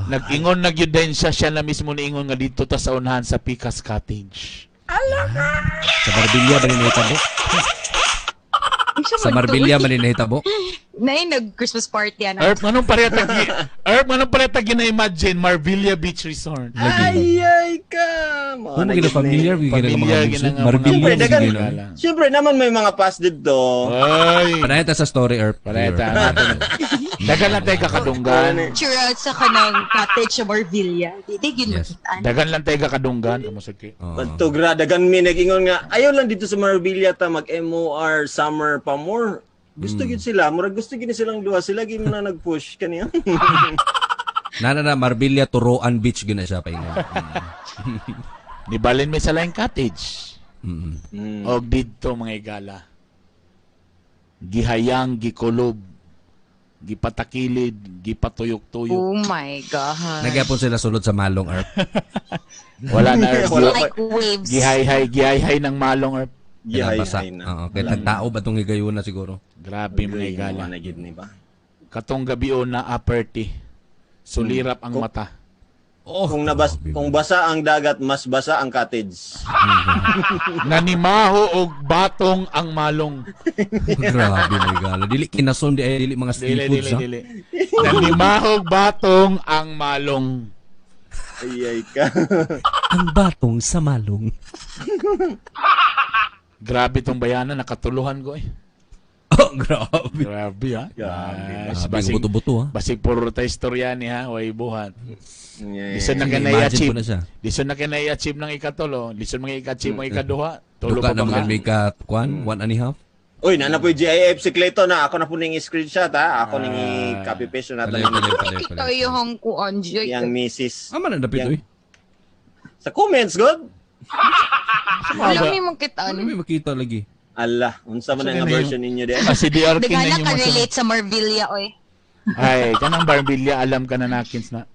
Nag-ingon na gyud din siya, siya na mismo niingon nga dito ta sa unahan sa Picas Cottage. Sa Marbilla ba ni nahitabo? Sa Marbilla ba ni nahitabo? Nay, nag-Christmas party ana. Erp, anong pareha tag Erp, anong pareha tag gina-imagine Marbilla Beach Resort? Ay, ay ka. Kung gina familiar, gina mga Familiar, muso. gina nga mga Marbilla Siyempre, dagan, gina. siyempre naman may mga pass dito. Ay. Panayta sa story, Erp. Pareha ta. Dagan lang tayo kakadunggan. Tsura sa kanang cottage sa Marvilla. Di di yun Yes. makitaan. Dagan lang tayo kakadunggan. Kamusta kay? Oo. Tugra, dagan mi nag-ingon nga ayaw lang dito sa Marbilla ta mag MOR summer pa more. Gusto gyud sila, murag gusto gyud silang duha, sila gyud na nag-push kaniya. Nana na Marbilla Turoan Beach gina siya paingon. Nibalin mi sa laing cottage. Og didto mga igala. Gihayang, gikulob, gipatakilid, gipatuyok-tuyok. Oh my God. Nagyapon sila sulod sa malong, Erp. Wala na Erp. Wala. Like waves. Gihayhay, gihayhay ng malong Erp. Gihay Basa. na. Oo, kay tagtao ba tong higayuna siguro? Grabe mga igala. Na gyud ni ba. Katong gabi o na aperti. Sulirap ang mata. Oh, Kung nabas kung basa ang dagat, mas basa ang cottage. Nanimaho og batong ang malong. Grabe mga igala. Dili kinason di ay dili mga Dili, seafoods dili, ha. dili. Nanimaho og batong ang malong. Ay ay ka. Ang batong sa malong. Grabe tong bayana, nakatuluhan ko eh. Oh, grabe. Grabe ha. Grabe. Ah, Grabe, basig, buto-buto ha. basig puro tayo istorya ni ha, way buhat. Yeah. Lisod na Sige, ka imagine na-achieve. ko na siya. Lisod na ka na-achieve ng ikatulo. Lisod mga i-achieve mga ikaduha. Tulo Duka pa na ba mga nga? may ka kwan, 1.5. Uy, nana po yung GIF si Clayton na. Ako na po ning screenshot ha. Ako ning Ah. copy paste na nato. Palayo, palayo, palayo, Kita palayo. yung kuan Joy. Yang misis. Ama na dapit Yang- oy. Sa comments, good. Wala may makitaan. Ano may makita lagi? Allah, unsa man Sa ang ganun version ninyo di? Ah, si DR King na Dagana yung ka masunod. relate sa Marvilla oy. Ay, kanang Barbilla, alam ka na nakins na.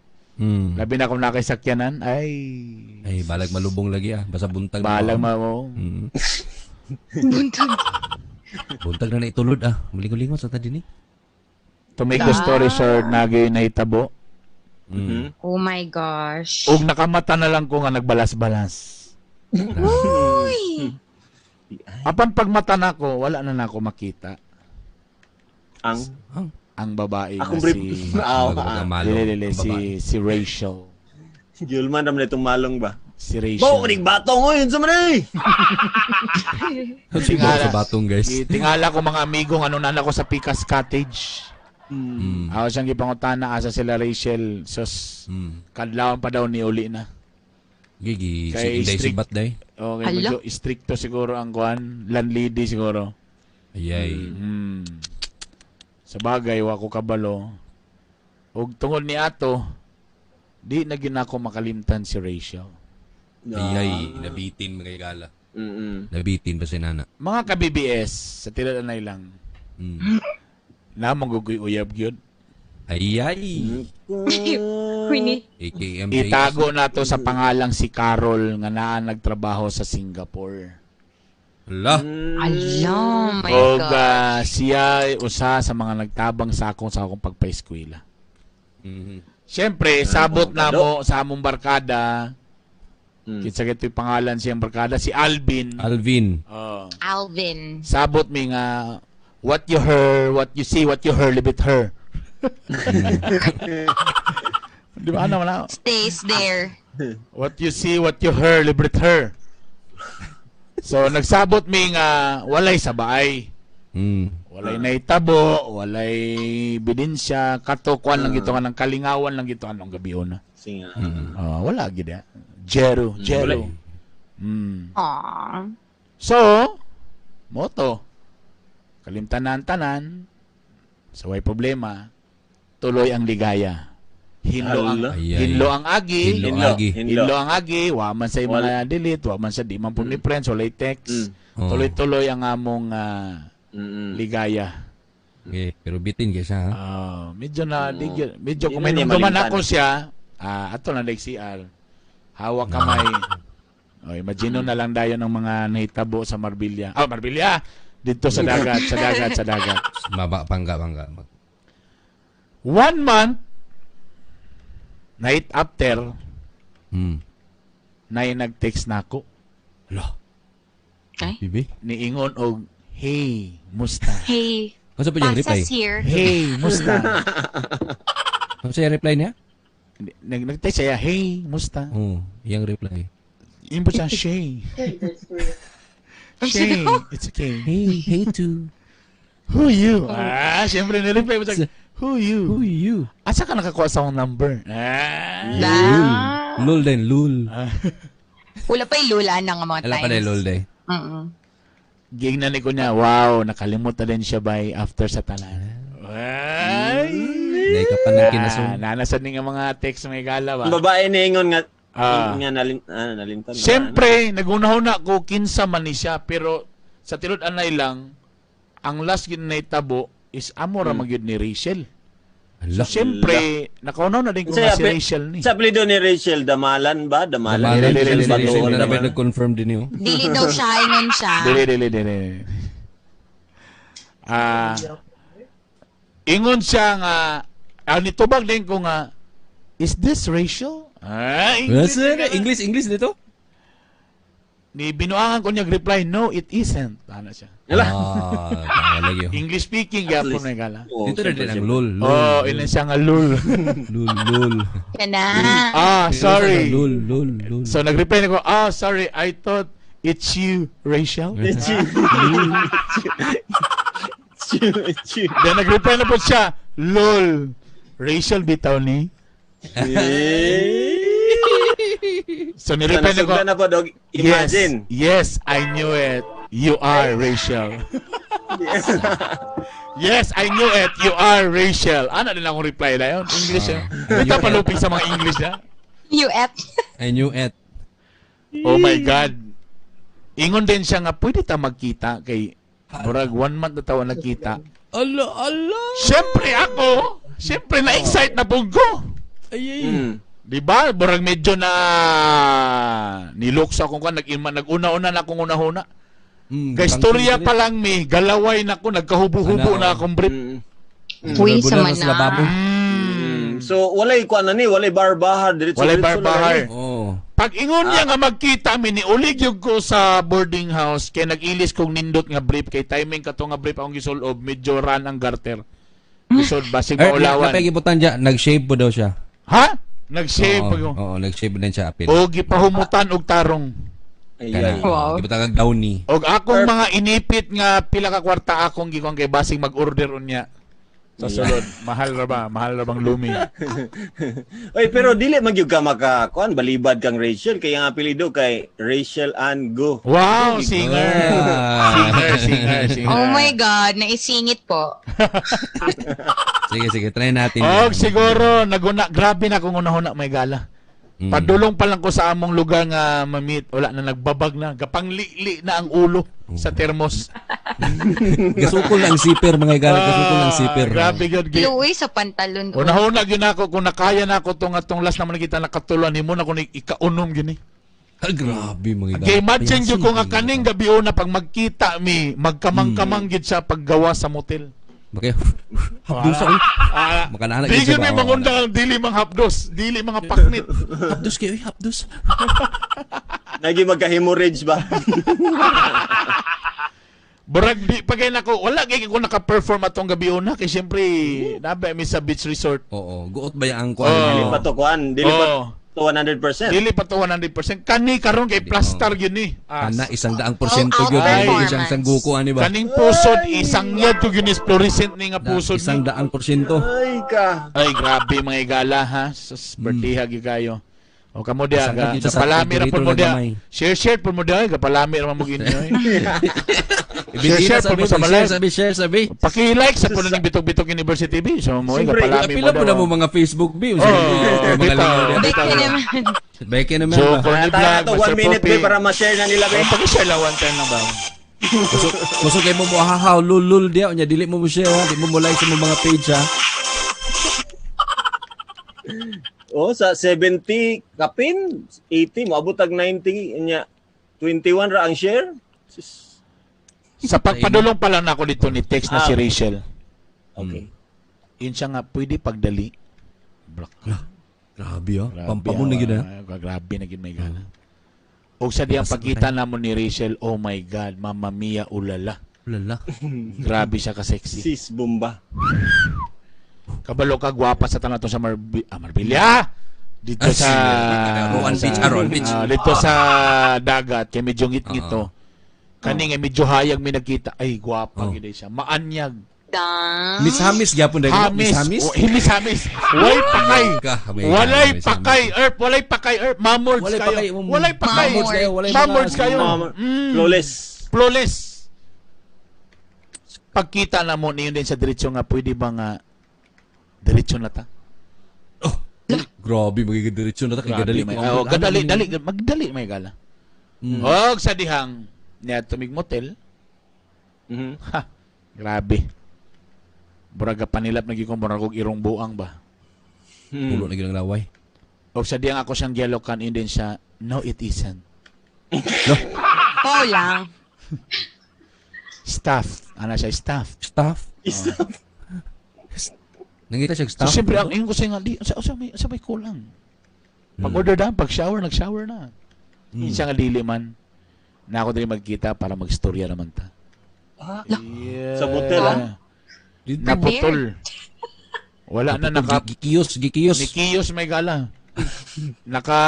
Labi na kung nakisakyanan, ay... Ay, balag malubong lagi ah. Basta buntag. na Balag ako. ma mo. Buntag. Buntag na naitulod ah. Mulingon-lingon sa ta din eh. To make the story short, nagay nahitabo. Oh my gosh. Ug nakamata na lang ko nga nagbalas-balas. Uy. Apan pagmata nako, wala na nako makita Ang ang babae nga akong brief. si Aw, Bago ah. ang malong. Dili, dili, Ang si babae. si Rachel. Gulman naman itong malong ba? Si Rachel. Bo, kunig batong oy, unsa man eh. Siguro sa batong guys. Tingala ko mga amigo ano na ko sa Picas Cottage. Ako siyang gipangutana asa sila Rachel. Sos kadlawan pa daw ni uli na. Gigi, si Kay Inday strict. Sibat day. Okay, Ala. medyo stricto siguro ang kuan, landlady siguro. Ayay. Sa bagay wa ko kabalo. Ug tungod ni ato, di na gyud nako makalimtan si Rachel. Ayay, nabitin mga igala. Nabitin ba si Nana? Mga ka-BBS, sa tilalanay lang. Na magugoy uyab gyud. Ayay. Queenie. AKMJ. Itago na to sa pangalang si Carol nga naa nagtrabaho sa Singapore. Ala. Ala, my Og God. siya ay usa sa mga nagtabang sa akong pagpaeskwela. Siyempre, sabot na mo sa among barkada. Kinsa gito yung pangalan siyang barkada? Si Alvin. Alvin. Oh. Alvin. Alvin. Sabot mi nga what you heard, what you see, what you heard, leave it her. Di ba ano wala? Stays there. What you see, what you heard, leave it her. So nagsabot mi nga walay sa baay. Walay naitabo, walay bidensya, kato kuan lang gito nga ng kalingawan lang gito anong gabi una. Singa. Oh, wala gid ya. Jero, Jero. Aww. So, moto. Kalimtan na ang tanan. So, way problema. Tuloy ang ligaya. Hinlo ang Ay, ay. hinlo ang agi. Hinlo Hinlo. agi. Hinlo ang agi, wa man sa mga delete, wa man sa di man po ni friends, walay text. Oh. Tuloy-tuloy ang among ligaya. Okay, pero bitin kay siya ha. Ah, medyo na medyo Hindi kung na may niya numduman malimtan. ako siya, ato na like CR. Hawak kamay. O, imagine na lang dayon ng mga nahitabo sa Marbilla. Ah, Marbilla! Dito sa dagat, sa dagat, sa dagat. Maba pangga pangga. One month, night after, na nag-text na ako. Hala. Ay. Bibi. Niingon og, "Hey, musta?" Hey, Ano pa yung reply? pasas here. "Hey, musta?" Ano siya reply niya? Nag-text siya, "Hey, musta?" Oh, iyang reply. Yun po siya, "Shay. Shay, it's okay." Hey, hey to. "Who you?" Ah, siyempre nireply mo siya, "Who you?" Who you? Asa ka nakakuha sa akong number? Ah. Lul. Lul din, lul. Wala pa yung lula na nga mga Wala times. pa din, lul din. Mm-mm. Gingnan ko niya, wow, nakalimot na din siya by after sa tanan. Ay! Dahil ka pa nagkinasun. Nanasad ni nga mga text mga gala ba? Ang babae niingon nga nga nalintan. Siyempre, nagunahuna ko kinsa man ni siya, pero sa tilod anay lang, ang last gid na itabo is amo ra magyud ni Rachel. Ala. So, siyempre, nakaunaw na din ko nga si Rachel ni. Sa apelyido ni Rachel, Damalan ba? Damalan. Damalan, Dili, dili, Rachel, dili, Rachel, dili, na dili. nag-confirm din yun. Dili daw siya, ingon siya. Dili, dili, dili. Ah, ingon siya nga, nitubag din ko nga, "Is this Rachel?" Ah, English. English, English dito? Ni binuangan ko niya reply, "No, it isn't." Ana siya. Ah, lagi. English speaking gyapon na gala. Oo, Dito na siyempre, din ang siyempre. lul, lul. Oh, ilan siya nga lul. Lul, lul. Yan na. Ah, sorry. Lul, lul, lul. So nag-reply na ko, "Ah, sorry, I thought it's you, Rachel." It's you. It's you. It's you. Then nag-reply na po siya, "Lol, Rachel bitaw ni." So nireply na ko, Nasugdan na po, dog. Imagine. Yes, yes, I knew it. You are Rachel. Yes, I knew it. You are Rachel. Ano din akong reply na yun? English yun. Ito palupig sa mga English na. You at. I knew it. Oh my God. Ingon din siya nga, pwede ta magkita kay murag 1 month na tawa nagkita. Ala, ala. Siyempre ako, siyempre na-excite na pug ko. Ay, ay. Di ba? Murag medyo na niluksa akong kan nag-una-una na akong una-una. Kay istorya pa lang mi, galaway na ko, nagkahubo-hubo na akong brief. Uy, Bulan sama na sa lababo. na. So, walay kuan na ni, walay barbahar. Diretso, Walay diretso na barbahar. ni. Oh. Pag ingon niya nga magkita mi ni ulig yung ko sa boarding house kay nag-ilis kong nindot nga brief kay timing kato nga brief akong gisulob medyo run ang garter. Gisod basig Eh, maulawan. napagibutan dya, nag-shave po daw siya. Ha? Nag-shave Oo, pag oo, nag-shave din siya apil. O gipahumutan og tarong. Ay, Kana, ay. Wow. gibutan kag downy. Og akong mga inipit nga pila ka kwarta akong gikuan kay basig mag-order unya. Sa sulod, mahal ra ba? Mahal ra bang lumi? Oy, pero dili magyud ka maka kuan balibad kang Rachel kay ang apelyido kay Rachel Ann Go. Wow, singer. Ah. Singer, singer, singer. Oh my God, naisingit po. Sige, sige, try natin. Og siguro naguna grabe na kung unahuna may gala. Padulong pa lang ko sa among lugar nga mamit, wala na nagbabag na, gapanglili na ang ulo sa termos. Gasukol na ang zipper, mga igala. Gasukol na ang zipper. Ah, Grabe gyud. Luwi sa pantalon. Unahuna gyud ako kung nakaya na ako tong atong last naman kita nakatulan nimo na ko ni ikaunom gyud ni. Ah, grabe, mga igala. Kay imagine gyud ko nga kaning gabi una pag magkita mi, magkamang-kamang gyud siya paggawa sa motel. Bakit? Hapdos ako. Ah, Makanana di gyud siya gyud ba? mi mangundang dili mga hapdos, dili mga paknit. Hapdos kayo, uy, hapdos. Nagi magka-hemorrhage ba? Burag di pa kay nako, wala kay ko naka-perform atong gabi una kay syempre nabi mi sa beach resort. Oo, guot ba yang kuan? Oo. Dili pa to kuan, dili pa to 100%. Dili pa to 100%. Kani karon kay plaster gyud ni. Ah, Kana 100% All-out gyud. Ay, performance. isang sangguko ani ba? Kaning pusod isang yad to gyud ni fluorescent ni nga pusod ni. 100%. Ay ka. Ay grabe mga igala ha. Sus bertiha gyud kayo. O kamo diya Masakit ga, yun sa palami ra dito pud mo na diya. gamay. Share share pud mo diya, gapalami ra man mo inyo. Eh. Share, Share, share pud mo sa sabi, balay. share sabi, share sabi. Paki-like sa puno ng Bitog-Bitog University B. So mo Siyempre, gapalami mo Pila po na daw. mo mga Facebook bi. Oo, Mga bitaw. lingaw diya. Beke naman. Beke naman So, ba? Corny Kaya tayo Vlog, to Master 1 minute Poppy. be para ma-share na nila be. Oh, paki-share lang one time lang ba? Kusog kay mo mo hahaw lul lul diya unya dili mo mo share ha, di mo mo like sa mga page ha. Oh, sa 70 kapin, 80 moabot tag 90 nya 21 ra ang share. Sus. Sa pagpadulong pa lang ako dito ni text na si Rachel. Okay. Yun siya nga, pwede pagdali. Brak. Grabe ah. Grabe, Pampamon na gyud ha. Grabe na gyud may gala. Og sa diyang pagkita namo ni Rachel, oh my God, Mamma Mia, ulala. Lala. Grabe siya ka-sexy. Sis bomba. Kabalo ka, gwapa sa tanan to sa Marbilla. Dito Ah, sa Roan Beach, Roan Beach. Dito sa dagat kay medyo ngit-ngit to. Kani nga medyo hayag mi nagkita. Ay, gwapa Oh. gid siya. Maanyag. Dang. Miss Hamis gyapon dahil. Hamis. Miss Hamis. Oh, himis hamis. Walay pakay. Ka, may Walay miss pakay, Erp. Walay pakay, Erp. Mamords Walay kayo. pakay, Walay pakay. Mamords kayo, walay mga- Mamords kayo. Flawless. Flawless. Pagkita na mo niyon din sa diretso nga pwede ba nga diretso na ta? Oh, grabe magiging diretso na ta kay Grabe, gadali may, ko. oh, gadali, dali, magdali may gala. Og sa dihang niya tumig motel, ha, grabe. Buraga panilap na ko murag og irong buang ba. Pulo na gyud ang laway. Og sa dihang ako siyang gialokan yun din siya, no it isn't. No, Oo lang. Staff, ana siya staff. staff. Nangita siya So staff. siyempre ang ingon ko sa nga di sa may kulang. Pag order na, pag shower, nag-shower na. Yun siya nga dili man. Na ako dili magkita para magstorya naman ta. Yeah. Sa motel, ah? Dito. Naputol. Wala na naka Gikiyos, gikiyos. ni Kiyos may gala. Naka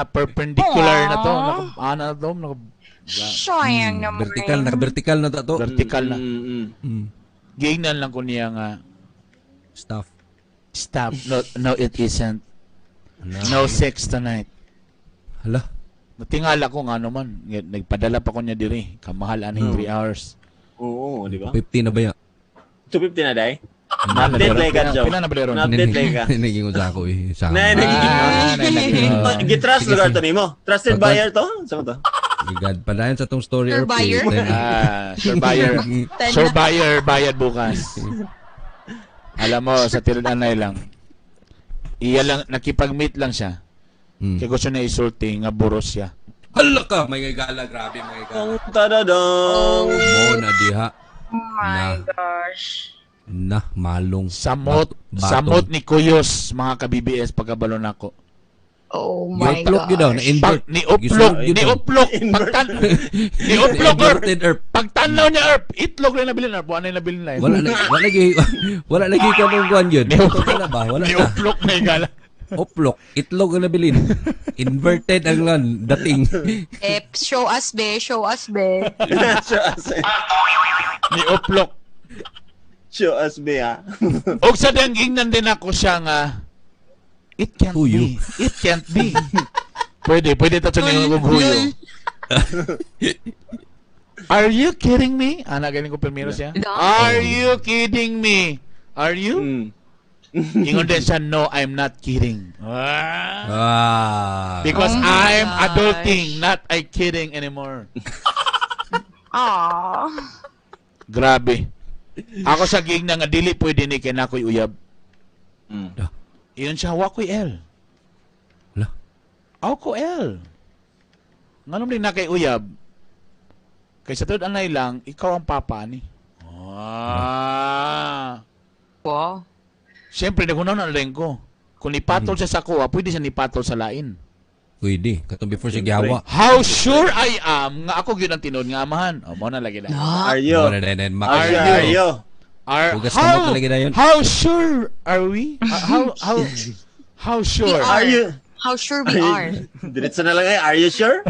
perpendicular na to, naka ana na to, naka Sayang naman. Vertical, naka-vertical na ta to. vertical na. Giingnan lang ko niya nga Staff. stop. No, no it isn't. No sex tonight. Hala. Natingala ko nga naman, nagpadala pa ko niya diri. Kamahal aning 3 hours. Oo, di ba? 50 na ba ya? 250 na dai. Mahal na Update diri. like ka, Joe. Pila na ba diri? Update like ka. Naging sa ako eh. Sa Na, Ah, nag- Gitrust lugar to nimo. Trusted buyer to? Sa to? God, padayon sa tong story. Sure Erp, eh. buyer. Ah, sure buyer. Sure buyer, bayad bukas. Alam mo, sa tirudanay lang. Iya lang, nakipag-meet lang siya. Kaya gusto niya isulti nga buros siya. Hala ka! May gala, grabe, may gala. Tadadong. Mo na diha. Oh my Na. gosh. Na, malong. Samot, Batong. samot ni Kuyos, mga ka-BBS, pagkabalo nako. Oh my Gi-upload gyud daw, gosh. na-invert. Pag, ni uplok, Gisulod gyud ni daw. uplok, pagtan, ni uplok, Erp. Inverted, Erp. Pagtanaw niya, Erp, itlog na nabilin, Erp. Wala na nabilin na. Wala na, wala lagi, wala lagi ka mong kuwan yun. Ni uplok, Wala ba? Wala ni na. uplok na igala. Uplok. Itlog ang nabilin. Inverted ang lan, dating. Eh, show us be, show us be. Show us. Ni uplok. Show us be ah. Og sa diyang ingnan din ako siya nga, it can't Huyo. be. It can't be. Pwede, pwede tatso niyo kong huyo. Are you kidding me? Ana, galing ko primero siya. No. Are you kidding me? Are you? Ingon din siya, no, I'm not kidding. Ah. Ah. Because Oh my I'm gosh. adulting, not I kidding anymore. Aww. Grabe. Ako sa ging na nga dili pwede ni kay nakoy uyab. Ah. Iyon siya, wa ko'y L. Hala. Aw ko L. Nganong din na kay uyab? Kay sa tuod anay lang, ikaw ang papa ni. Ah. Wow. Siyempre, nagunaw na rin ko. Kung nipatol siya sa kuha, pwede siya nipatol sa lain. Pwede. Katong before siya gihawa. How sure I am nga ako gyud ang tinuod nga amahan. O mo na lagi na. Are you? Mo na din, Are you? Are you? How sure are we? How sure? Are you? How sure we are? Diretso na lang eh. Are you sure?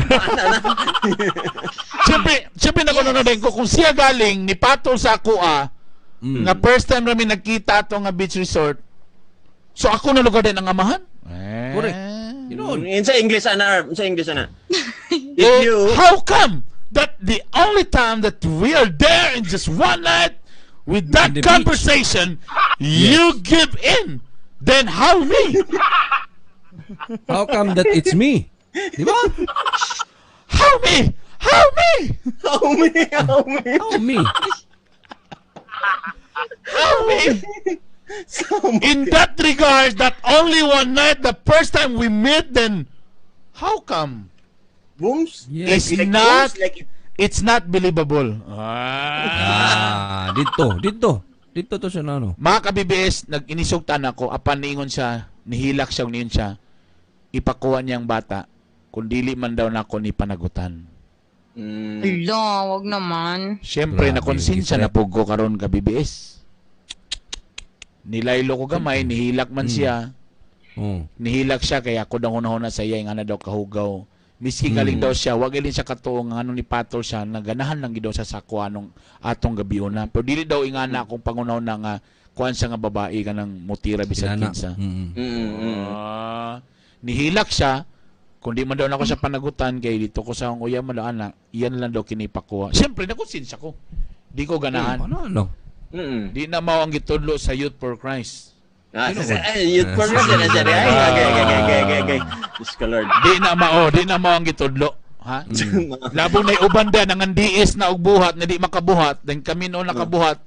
Siyempre nakuno din ko kung siya galing ni patol sa ako nga first time rami nagkita ato nga beach resort. So ako na lugar din ang amahan? Correct. You know, in sa English ana, sa English ana. If you, how come that the only time that we are there in just one night with that conversation, you give in? Then how me? How come that it's me? Di ba? How me? How me? How me? How me? How me? How me? In that regard, that only one night, the first time we meet, then how come? Booms? Yes. It's like not, booms, like it's not believable. Dito. Dito to siya na ano. Mga ka-BBS, nag-inisugtan ako, apan niingon siya, nihilak siya, niingon siya, ipakuha niyang bata, kung dili man daw nako ni panagutan. Ala, wag naman. Siyempre, nakonsensya na po ko karon ka-BBS. Nilaylo ko gamay, nihilak man siya. Oh. Nihilak siya, kaya ako daw hunahuna sa iya, nga na daw kahugaw. Miski galing daw siya, wag ilin siya katuong nga anong ni patol siya, naganahan lang daw siya sa kuha nung atong gabi una. Pero dili daw ingana akong pangunaw na nga kuhan siya nga babae ka ng mutira bisag kinsa. Nihilak siya, kung di man daw nako siya panagutan, kay dito ko sa akong uya man daw anak, iyan lang daw kinipakuha. Siyempre, nakonsensya ko. Di ko ganahan. Ano? Di na mao ang gitudlo sa Youth for Christ. Youth for Christ na siya. Okay. Diyos ko, Lord. Di na mao ang gitudlo. Ha? Labong na uban din, ang andiis na ugbuhat, na di makabuhat, then kami noon nakabuhat,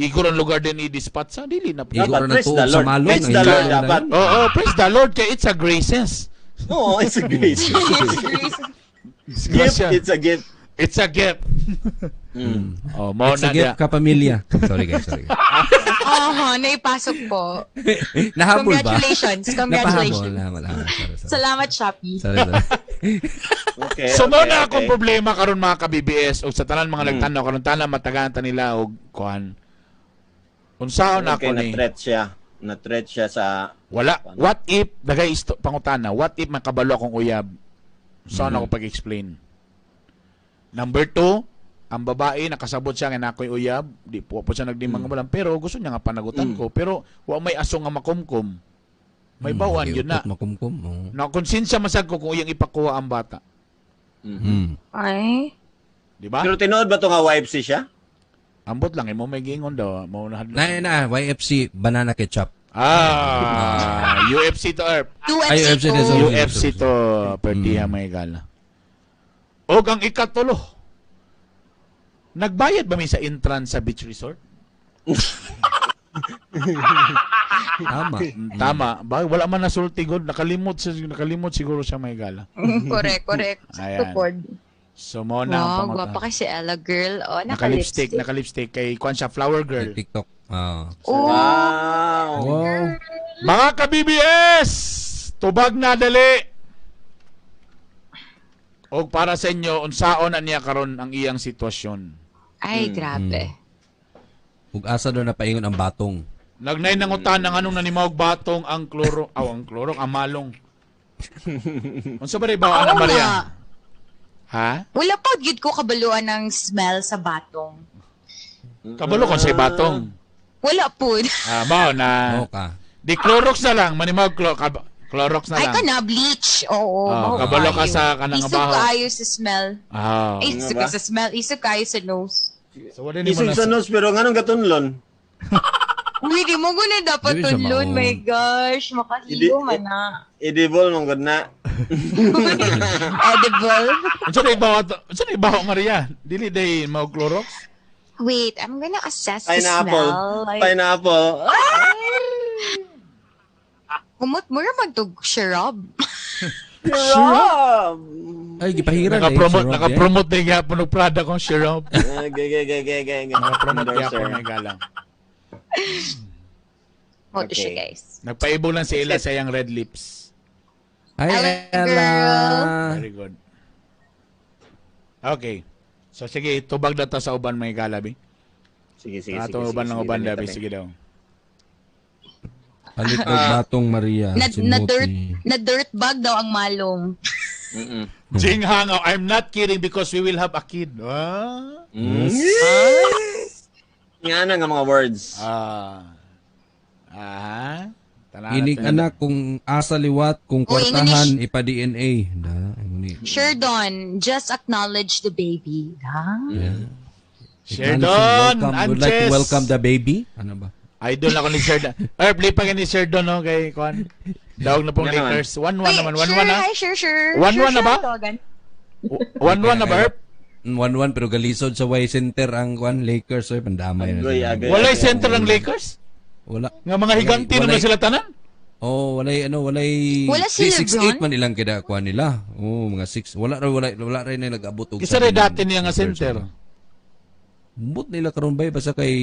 igor ang lugar din i-dispatch sa dili na. Igor na tuog sa malong. Praise the Lord, dapat. Oo, praise the Lord, kay it's a graces. Oo, it's a grace. Gift, it's a gift. It's a gift. Oh, mo it's a gift kapamilya. Sorry guys, sorry. Naipasok po. Nahabol ba? Congratulations. Congratulations. Nahabol. Sorry. Salamat, Shopee. Sorry. Okay, so, mo na akong problema karon mga ka-BBS o sa tanan mga nagtanaw karon tanan matagaan ta nila og kuan. Unsaon ako ni? Na-threat siya. Na-threat siya sa wala. What if dagay pangutana, what if makabalo akong uyab? Unsaon ako pag-explain? Number 2, ang babae nakasabot siya nga nakoy uyab, di po po siya nagdimang mm. Pero gusto niya nga panagutan ko, pero wa may aso nga makumkum. May bawan yun na. Makumkum. Oh. Na konsensya masag ko kung iyang ipakuha ang bata. Mm. Ay. Di ba? Pero tinuod ba to nga YFC siya? Ambot lang imo may giingon daw, mo na na YFC banana ketchup. Ah, UFC to Erp. UFC to. UFC to perdiha may gala. Og ang ikatulo. Nagbayad ba mi sa entrance sa beach resort? Tama. Tama. Ba, wala man nasulti god, nakalimot siguro siya may gala. Correct, correct. Ayan. So mo na ang pangutan. Gwapa kasi Ella girl. Oh, naka-lipstick, naka-lipstick kay kuan siya flower girl. Kay TikTok. Oh. Wow. Wow. Mga ka-BBS, tubag na dali. Og para sa inyo, unsaon na niya karon ang iyang sitwasyon. Ay, grabe. Ug asa daw napaingon ang batong. Nagnay nangutan ng anong nanimaw batong ang kloro, aw ang kloro, ang malong. Unsa ba ba ana Maria? Ha? Wala pa gyud ko kabaluan ng smell sa batong. Kabalo kon sa batong. Wala po. Ah, mao na. Okay. Di Clorox na lang, manimaw Clorox na ay, lang. Ay, kana bleach. Oo. Oh, kabalo ka sa kanang baho. Isog kaayo sa smell. Oh. Ay, isog ka sa smell. Isog kaayo sa nose. So, wala ni Isog sa nose, pero nganong gatunlon? Uy, di mo guna dapat tunlon. My gosh, makahilo man na. Edible mong gud na. Edible. Unsa na ibaw? Unsa na ibaw, Maria? Dili day mao Clorox? Wait, I'm gonna assess the pineapple. Smell. Like, pineapple. Kumot mo rin magtug syrup. Syrup! Ay, gipahiran eh. Naka-promote na gyapon og Prada kong syrup. Gay. Naka-promote gyapon may galang. Moto siya, guys. Nagpaibo lang si Ella sa iyang red lips. Hi, Ella, Ella. girl. Very good. Okay. So sige, tubag na ta sa uban may galabi. Sige, sige, Atong sige. uban sige, ng sige, uban dali, labi dali. sige daw. Palit og Batong Maria. Na, si na dirt Moti. na dirt bag daw ang malong. Mm-mm. Jing Hangaw, I'm not kidding because we will have a kid. Ah? Mm. Nga na nga mga words. Ah. Ah. Tanaw Inig natin. anak kung asa liwat kung Uy, kwartahan ipa-DNA. Da, ni. Sherdon, just acknowledge the baby. Ha? Yeah. Sherdon Welcome, would like to Anches. welcome the baby. Ano ba? Idol ako ni Sherdon. Erp, lipa ka ni Sherdon, no? Kay Kwan. Dawag na pong Yan naman. Lakers. 1-1 Wait, naman. 1-1 sure, na. hi, sure, sure. 1-1 Sure, na ba? sure, tawagan. 1-1 na ba, Erp? 1-1 pero galisod sa Y Center ang kwan Lakers oy pandamay na. Agoy, sila. agoy. Walay center ang Lakers? Wala. Nga mga higanti naman sila tanan? Oh, walay ano, walay Wala si 6'8 LeBron? man ilang kida kuan nila. Oh, mga 6. Wala ra wala wala ra na nag-abot og Isa rin dati niya nga center. Mbot nila karon bay basta kay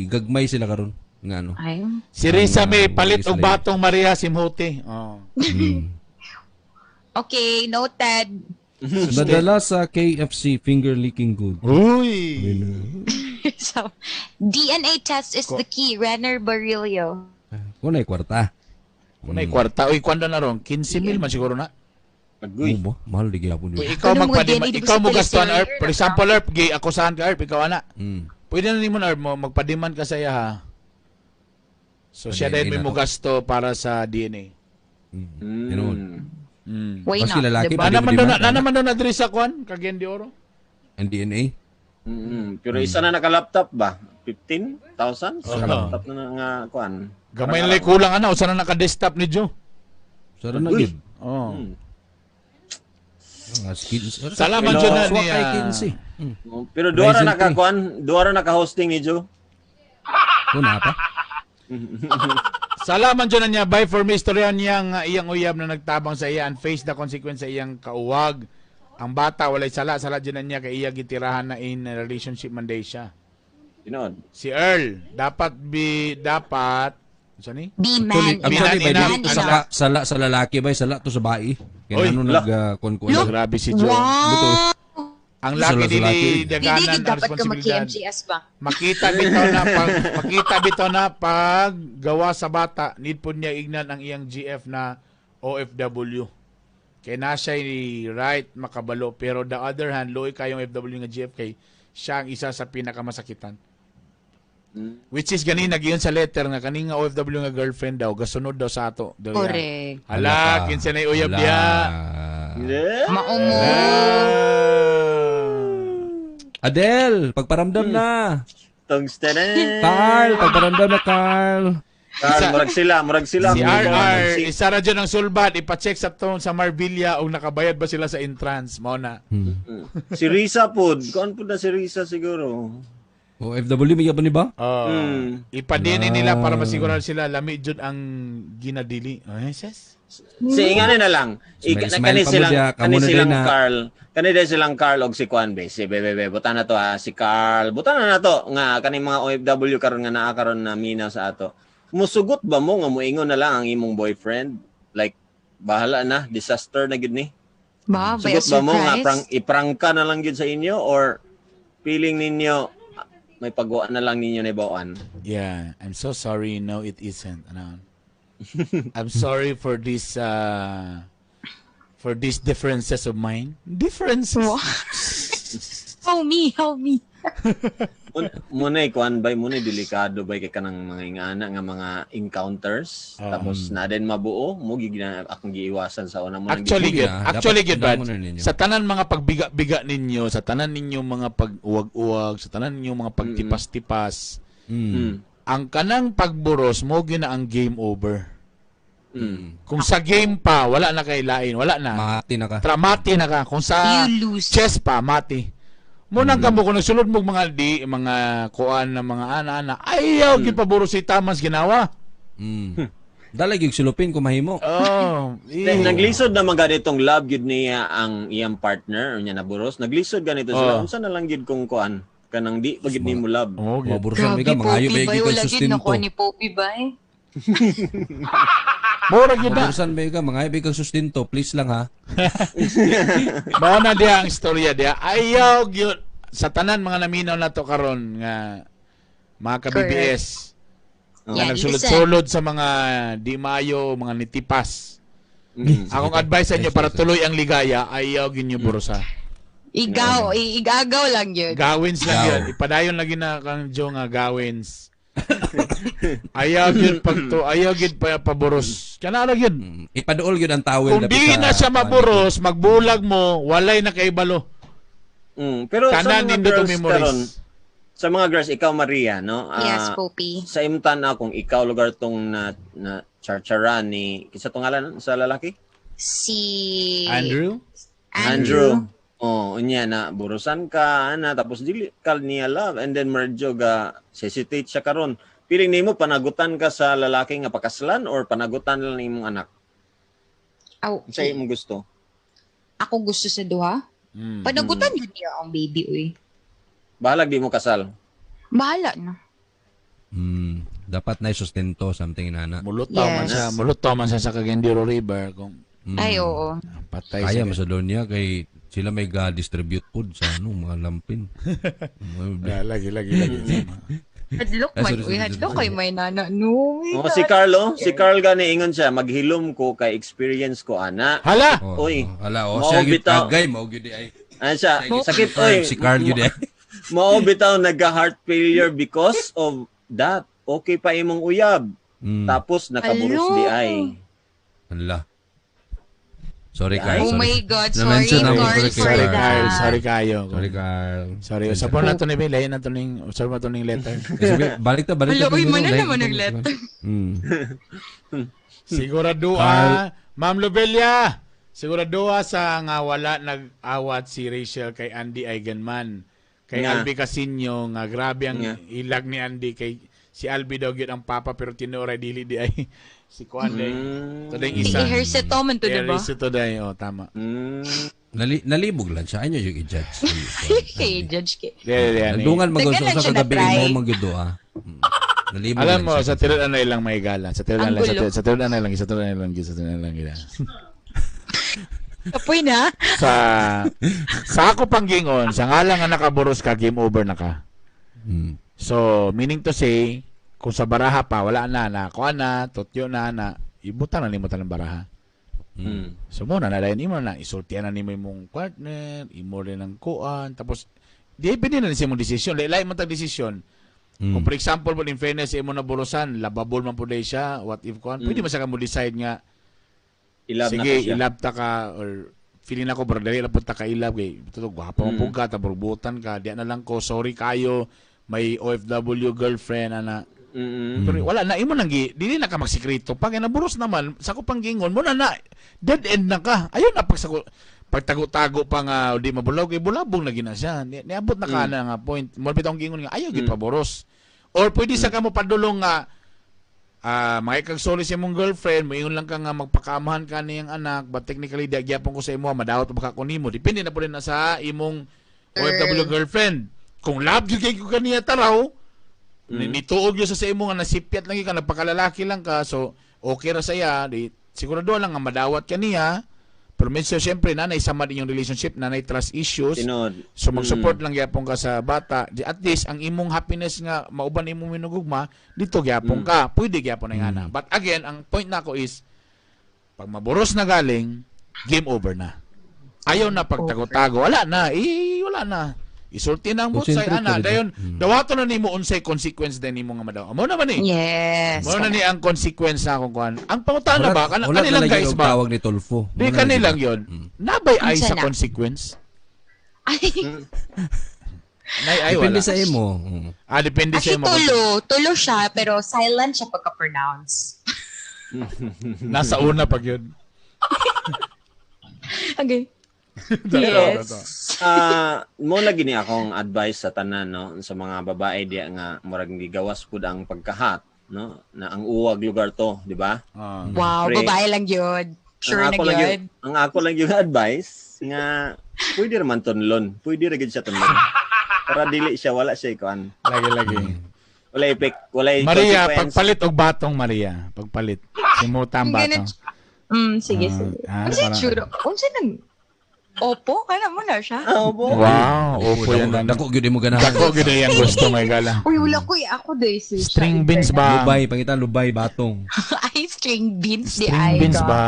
gagmay sila karon nga ano. Ay. Si Risa may palit og sila yun. Batong Maria Simhote. Oh. Mm. Okay, noted. Nadala sa KFC finger licking good. Uy! So, DNA test is the key. Renner Barillo. Kunay kwarta. Kunay kwarta. Uy, kwanda na ron? 15 mil man siguro na. Agoy. Mo ba? Mahal di gyapon Uy, yun. ikaw Ano mga magpadima, DNA di ba ikaw sa mo gastuhan, teleserye, Erp. For example, Erp, gay, ako saan ka, Erp, ikaw ana. Pwede na nimo na, Erp, mo, magpadiman ka sa iya, ha. So, siya Pa-DNA dahil may na mo to. gasto para sa DNA. Mm. Tinuod. Why Maski not? lalaki, diba? Na naman daw na, pa-demand, na naman daw na diri sa kwan, Cagayan de Oro. Ang DNA? Mm-mm. Pero isa na naka-laptop ba? 15,000? Sa Oo. laptop na nga kuan. Gamay na lang kulang ana, usa na naka-desktop ni Joe. Sara na Uy. gyud. Oh. Mga skills. Salamat Pero- jud na Swak niya. kay 15. Pero duha ra Ryzen naka kuan, duha ra naka-hosting ni Joe. Kuna pa. Salamat jud na niya bye for me istorya niya nga iyang uyab na nagtabang sa iya and face the consequence sa iyang kauwag. Ang bata walay sala, sala jud na niya kay iya gitirahan na in a relationship man day siya. Tinuod. Si Earl, dapat be dapat unsa ni? Be man. Actually, actually Be by man dili to enough. sa sala sa lalaki bay sala to sa bae. Oy, Kaya ano la. nag kuan kuan. Look. Grabe si Joe. Wow! Ang laki Sala sa dili laki. Dili daganan gid ang dapat ka responsibilidad. mag-KMJS ba? Makita bitaw na pag makita bitaw na pag gawa sa bata, need po niya ignan ang iyang GF na OFW. Kay na siya right makabalo pero the other hand luoy kayong FW nga GF kay siya ang isa sa pinakamasakitan. Which is ganina giyon sa letter nga kani nga OFW nga girlfriend daw gasunod daw sa ato. Daw yan. Correct. Hala, kinsa na uyab diya. Yeah. Maumo. Adele, pagparamdam na. Tungsten. Carl, pagparamdam na Carl. Carl, murag sila, murag sila. Si Murag RR, si- isa ra dyan ang sulbad, ipacheck sa tone sa Marbilla og nakabayad ba sila sa entrance. Mao na. Si Risa pod, kuan pod na si Risa siguro. OFW may ni ba? Oh. Mm. Ipa-DNA nila para masigurado sila lami jud ang ginadili. Ay, sis. Si ingani na lang. Smile, Ika, smile kani pa mo silang diya, kamo kani na silang din na. Carl. Kani din silang Carl og si Kwan be. Si bebe be butan na to ha, si Carl. Butan na nato nga kani mga OFW karon nga naa karon na mina sa ato. Musugot ba mo nga moingon na lang ang imong boyfriend? Like bahala na, disaster na gid ni. Ba, by a Sugot ba mo nga surprise? prang iprangka na lang gid sa inyo or feeling ninyo ah, may pagwa na lang ninyo na ibawaan? Yeah, I'm so sorry. No, it isn't. Ano? I'm sorry for these differences of mine. Differences. How me, how me. Muna kuan bay muna delikado bay kay kanang mga ingana nga mga encounters Ah. tapos na din mabuo mo gid na akong giiwasan sa una mo nang Actually, Sige good. na, Actually, dapat good, Brad. tandaan mo na ninyo. Sa tanan mga pagbiga-biga ninyo, sa tanan ninyo mga pag-uwag-uwag, sa tanan ninyo mga pagtipas-tipas, ang kanang pagburos mo gyud na ang game over. Kung sa game pa, wala na kay lain, wala na. Mati na ka. Tra mati na ka. Kung sa You lose. chess pa, mati. Munang mm. kamo kung nagsulod mo mga di, mga kuan na mga ana-ana, ayaw mm. paburo si Tamas ginawa. Mm. Dala gyud sulupin kung mahimo. Oh, Then, naglisod na man ganitong love gyud niya ang iyang partner unya naburos. Naglisod ganito sila. Oh. Unsa na lang gyud kung kuan kanang di pa gyud nimo love. Oh, Maburusan Grabe, mi ka mangayo Poppy ba Bay. gyud Wala kag gyud nakuha sustento. ni Poppy Bay. Mura gyud na. Maburusan ba ka, mga ibig kang sustento, please lang ha. Mao na diha ang istorya diha. Ayaw gyud sa tanan mga naminaw nato karon nga mga ka-BBS. Nga Yeah, nagsulod-sulod sa mga di maayo, mga nitipas. Akong advice sa inyo para tuloy ang ligaya, ayaw gyud nyo burusa. Igaw, igagaw lang yun. Gawins lang yun. Ipadayon lagi na kang Joe nga gawins. Ayaw gyud pagto, ayaw gyud pa paburos. Kana ra gyud. Ipaduol gyud ang tawel. Kung di na siya maburos, magbulag mo, walay na kaibalo. Pero sa Tanan mga nindot girls memories. karon, sa mga girls, ikaw Maria, no? Yes, Poppy. Sa imong tan-aw kung ikaw lugar tong na charcharan ni kinsa tong ngalan sa lalaki? Si Andrew? Andrew. Oh, unya na burusan ka ana tapos dili ka niya love and then medyo ga hesitate siya karon. Piling nimo panagutan ka sa lalaki nga pakaslan or panagutan lang imong anak? Aw, Sa imong gusto. Ako gusto sa duha. Panagutan yun niya ang baby, uy. Bahalag di mo kasal. Bahala na. Dapat na sustento something nana. Mulutaw man siya, mulutaw man siya sa Cagendiro River kung Ay, oo. Patay kaya siya. Macedonia kay sila may ga-distribute food sa ano, mga lampin. Lagi. Hadlok man, uy. Hadlok kay may nana. No. Oh, si Carlo, si Carl gani ingon siya, maghilom ko kay experience ko ana. Hala. Oh, Uy. Hala, oh, siya gyud agay mao gyud ay. Ano siya? Sakit oy. Si Carl gyud ay. Mao bitaw nagka-heart failure because of that. Okay pa imong uyab. Tapos nakaburos di ay. Hala. Sorry, Carl. Oh Sorry. my God, sorry, Na-mention ako, Carl, sorry, for Sorry, that. Carl. Sorry kayo. Sorry, Carl. Sorry. Usapon na to ni Bill. Lain na to ning, usapon na to ning letter. Sige, balik ta, balik ta. Hala, uy, primero. mana Lain naman to- ang letter. Siguraduha, Ma'am Lobelia, siguraduha sa nga wala nag-awat si Rachel kay Andy Eigenman. Kay Nga. Albi Casino, nga grabe ang Nga. ilag ni Andy kay si Albi daw gyud ang papa pero tinuray dili di ay si Kuan day. To day Si isa. Ejercito man to, diba? Ejercito day, oh tama. Nalibog lang siya. Ay, yung i-judge. Kay judge kay. Di, di, di, ani. Nagdungan Tagal lang mag siya sa kagabi na-try. mo magyudo ah. Nalibog Alam lang mo, siya. sa tinud anay lang may gala. Sa tinud Ang anay gulo. sa tinud anay lang, sa tinud anay lang, sa tinud anay lang. Gila. Kapoy na. Sa ako panggingon, sa ngalan nga nakaburos ka, game over na ka. So, meaning to say, kung sa baraha pa, wala na, na, kuha na, tutyo na, na, ibutan na nimo ng baraha. So, mo na, nadayon imo na, isultian na nimo imong partner, imo rin ang kuan, tapos, depende na sa imong desisyon. Lain man tag desisyon. Kung for example, in fairness, imo na burusan, labable man po day siya, what if kuan, pwede man siya ka mo decide nga, Ilab na sige, ka siya. ilab ta ka, or feeling ako, bro, dali lang punta ka ilab, kay, totoo, gwapa man po ka, taburbutan ka, diyan na lang ko, sorry kayo, may OFW girlfriend, ana. Pero wala na, imo nang gi, dili na ka magsikreto. Pag naburos naman, sa ko panggingon, mo na na, dead end na ka. Ayun na, pag sa pagtago-tago pa nga, di mabulaw, kay bulabong na gina siya. Niabot na ka na nga point. Mo bitong gingon nga, ayaw gid paboros. Or pwede sa ka mo padulong nga, makikag-sorry sa imong girlfriend, moingon lang ka nga magpakamahan ka niyang anak, but technically, di agyapon ko sa imo, madawat pa ka nimo. Depende na po rin na sa imong OFW girlfriend. Kung love gyud kay ko kaniya taraw, nituog yun sa imo nga nasipyat lang ka, nagpakalalaki lang ka, so okay ra saya, di sigurado lang nga madawat ka niya. Pero medyo siyempre nanay sama din yung relationship, nanay trust issues. Tinod. So mag-support lang gyapon ka sa bata. Di, at least ang imong happiness nga mauban imong minugugma, dito gyapon ka. Pwede gyapon na ana. But again, ang point nako is pag maburos na galing, game over na. Ayaw na pagtago-tago. Wala na. Wala na. Isulti na ang both side, Concentrate ana. ka rin. Dayon, dawato na nimo unsay consequence din nimo nga madaw. Mo naman eh. Yes. Mo na ni ang consequence na akong kuan. Ang pangutana ba Wala kanilang na guys yung ba? tawag ni Tulfo. Di Wala na kanilang yun. yun. Nabay ay Unsa sa na? consequence? Ay, Nay ay Depende wala. sa imo. Ah, depende sa actually, imo. tulo. Tulo siya, pero silent siya pagka-pronounce. Nasa una pag yun. Okay. Pero, Yes. mo lagi ni akong advice sa tanan no, sa mga babae diya nga murag gigawas pud ang pagkahat no, na ang uwag lugar to, di ba? Wow, Pre, babae lang yun. Sure ang na ako lang yun. Ang ako lang yung advice nga pwede ra man tunlon, pwede ra gid siya tunlon. Para dili siya wala siya ikuan. Lagi lagi. Wala effect, wala Maria, pagpalit og batong, Maria. Pagpalit. Simuta ang batong. Sige, sige. Unsa tsura? Unsa nang Opo, kana mo na siya. Opo. Wow, opo yan lang. Dako gyud mo ganahan. Dako gyud ang gusto may gala. Uy, wala ko ako day sis. String beans ba? Lubay, pangitan lubay batong. Ay, string beans di ay. String beans ba?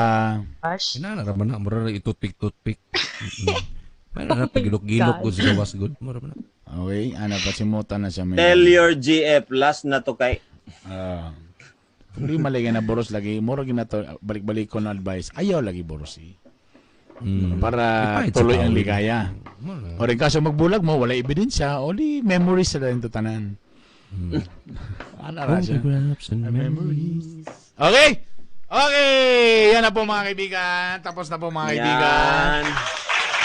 Ina na ra man na mura ra itutpik-tutpik. May na pagilok-gilok ko sa gawas gud. Mura man na. Okay, ana pa simuta na siya. Tell your GF last na to kay. Hindi malagay na boros lagi. Mura ginato balik-balik ko na advice. Ayaw lagi boros eh. Para tuloy ang ligaya. O rin kaso magbulag mo, wala ebidensya, o di memories sila yung tutanan. Ano ra siya? Memories. Okay! Okay! Yan na po mga kaibigan. Tapos na po mga kaibigan.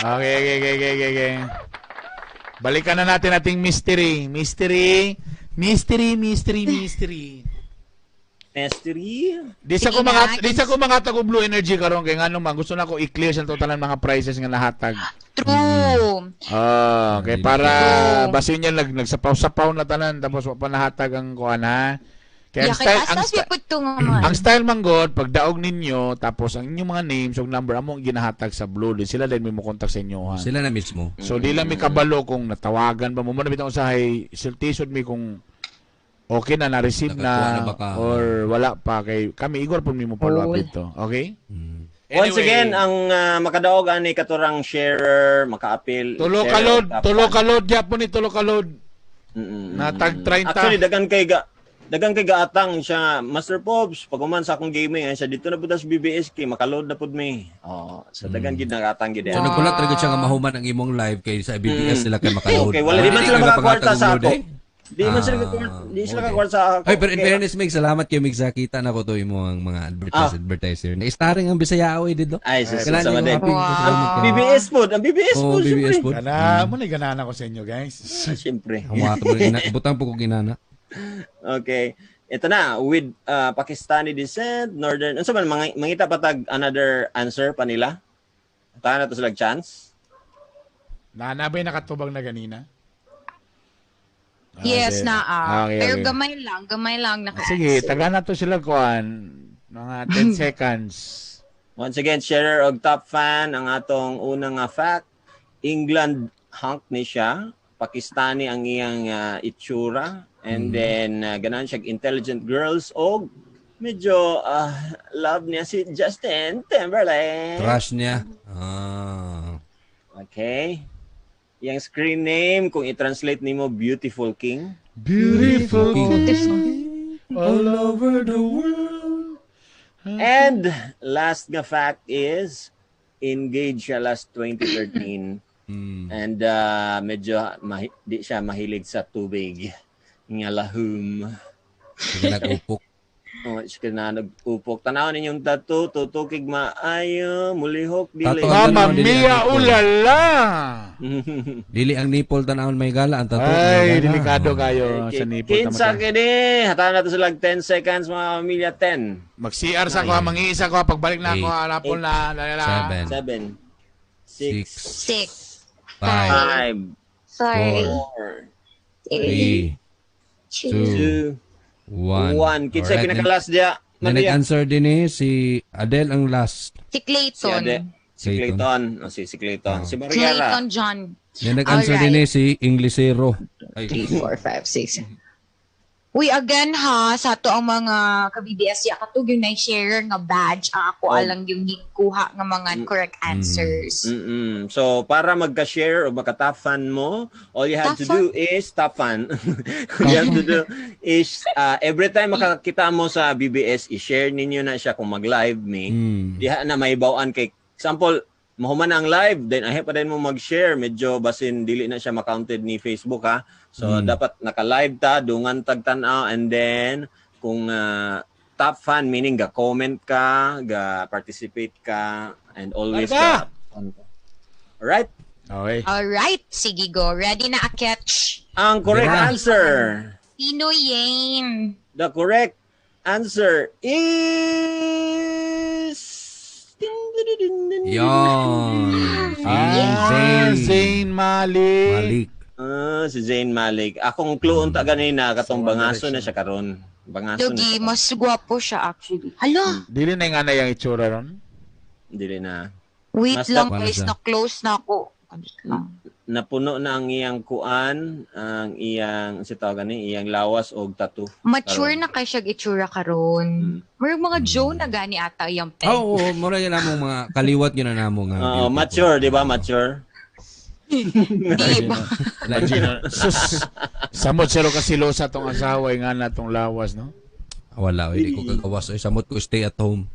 Okay. Balikan na natin ating mystery. Mystery. Mystery, mystery, mystery. Mystery. Di sa ko makatag og Blue Energy karon kay ngano man gusto na ko i-clear sa totalan mga prices nga nahatag. True. Okay, para basin niya nagsapaw-sapaw na tanan tapos wa pa nahatag ang kuan ha. Kaya ang style ang style man god pagdaog ninyo tapos ang inyong mga names ug number amo ang ginahatag sa Blue, di sila din may mo contact sa inyo ha. Sila na mismo. So di lang mi kabalo kung natawagan ba mo mo na bitaw usahay sultisod mi kung okay na, na-receive na, or wala pa. Kay kami, igor po mo follow up dito. Okay? Anyway, once again, ang makadaog ani katurang sharer, maka-appeal. Tulo kalod, tulo kalod, yapon ni tulo kalod. Natag 30. Actually, dagan kay gaatang siya, Master Pops, pag uman sa akong gaming, ay siya dito na po sa BBS kay makaload na pud mi. Oh, sa dagan gid nagaatang gid. So nagkulat ra gid siya nga mahuman ang imong live kay sa BBS sila kay makaload. Okay, wala di man sila makakwarta sa ako. Di man sila di sila kakwarta sa ako. Ay, pero in fairness, Mig, salamat kay Mig sa kita na ko to imong mga advertiser. Na-starring ang Bisaya away dito. Ay, sama din. BBS po, ang BBS po. BBS po. Kana mo na ganahan ako sa inyo, guys. Siyempre. Butang po ko ginana. Okay. Ito na, with Pakistani descent, Northern. Unsa man mangita pa tag another answer pa nila? Tahan na to sila chance. Nanabay nakatubag na ganina. Yes, na. Okay, pero okay. Gamay lang naka-answer. Sige, taga na to sila kuan mga 10 seconds. Once again, sharer og top fan ang atong unang fact, England hunk ni siya, Pakistani ang iyang itsura, and then ganahan siya intelligent girls og medyo love niya si Justin Timberlake. Crush niya. Okay. Yang screen name, kung i-translate nimo, Beautiful King. Beautiful King. All over the world. And last nga fact is, engaged siya last 2013. And medyo di siya mahilig sa tubig. Nga lahum. Sige nag-upok. Oh, sige na nag-upok. Tanawin ninyong tattoo, tutukig maayo, mulihok, dili. Mama mia, ulala! Dili ang nipple tanawin may gala, ang tattoo. Ay, delikado kayo sa nipple. Kinsa kini, hatahan na to sila 10 seconds mga pamilya, 10. Mag-CR sa ko, mangiisa ko, pagbalik na ako, alapol na, lalala. 7, 6, 5, 4, 3, 2, 1. Kinsa pinaka-last dia? Nag-answer din eh, si Adele ang last. Si Clayton. Si Clayton. Oh, si Clayton. Si Maria. Clayton John. Nag-answer din eh, si Inglesero. 3, 4, 5, 6. Uy, again ha, sa ato ang mga ka-BBS, ya katug yung na-share nga badge, ang ako alang yung gikuha nga mga correct answers. So, para magka-share o maka-top fan mo, all you have to do is top fan. All you have to do is every time makakita mo sa BBS, i-share ninyo na siya kung mag-live me. Diha na may bawaan kay example, mahuman ang live, then ahe pa din mo mag-share. Medyo basin dili na siya makounted ni Facebook ha. So dapat naka-live ta, dungan tagtan-aw, and then kung top fan meaning ga comment ka, ga participate ka, and always ka. Alright? Okay. Alright, sige go. Ready na a catch. Ang correct answer. Sino yan? The correct answer is Yon. Zayn Malik. Ah, si Zayn Malik. Akong clue unta ganina katong bangaso na siya karon. Bangaso na Lugi, siya. Mas gwapo siya actually. Hala, Dili na nga na yung itsura ron. Dili na. Wait Mas lang wala guys, siya. Na-close na ako. Wait lang. Napuno na ang iyang kuan, ang iyang si tawag gani, iyang lawas og tattoo. Mature Karon. na kay siya itsura karon. Murag mga Joe na gani ata iyang peg. Oo, oh, mura yan namong mga kaliwat yun na namo nga. Oo, beautiful. Mature, di ba? Mature. Di ba? Imagine, sus. Samot siro kasilosa tong asawa nga na tong lawas, no? Wala, hindi ko kagawas. Ay, samot ko stay at home.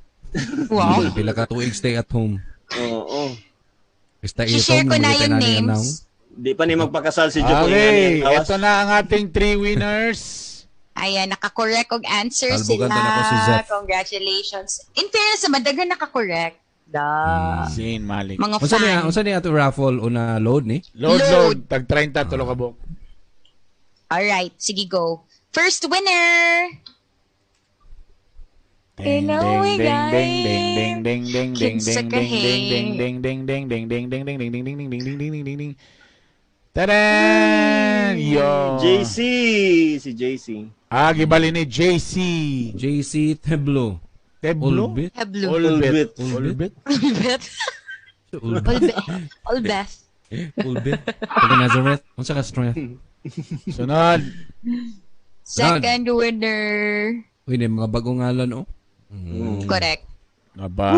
Wow. Pila ka tuig stay at home. Oo. Stay at I-share home, ko na namigay yung na niya names. Di pa ni magpakasal si Joe kung Okay, nga niyang lawas. ito na ang ating three winners. Ayan, nakakorrect og answer Talbogan sila. ta na ko si Zeph. Congratulations. In fairness naman, daghan nakakorrect. Da. Zayn Malik. Mga Unsa niya, fan. unsa niya ato raffle o na load ni? Load, Load. load. Tag 30, tulo ka buok. Alright, sige go. First winner! Ding, Hello, ding, ding, guys. ding, ding, ding, ding, ding, Kinsa ding, ka, ding, ding, hey. ding, ding, ding, ding, ding, ding, ding, ding, ding, ding, ding, ding, ding, ding, ding, ding, ding. Tadaan! Yo! JC, si JC. Ah, gibali ni JC. JC Teblo. Teblo? Olbit. Heblu. Olbit. Olbit. Olbit? Olbeth. Olbit. Olbeth. Olbeth. Olbit. Taga Nazareth. Unsa ka strength? Sunod. Second winner. Uy, na mga bagong ngalan oh. Correct. Aba,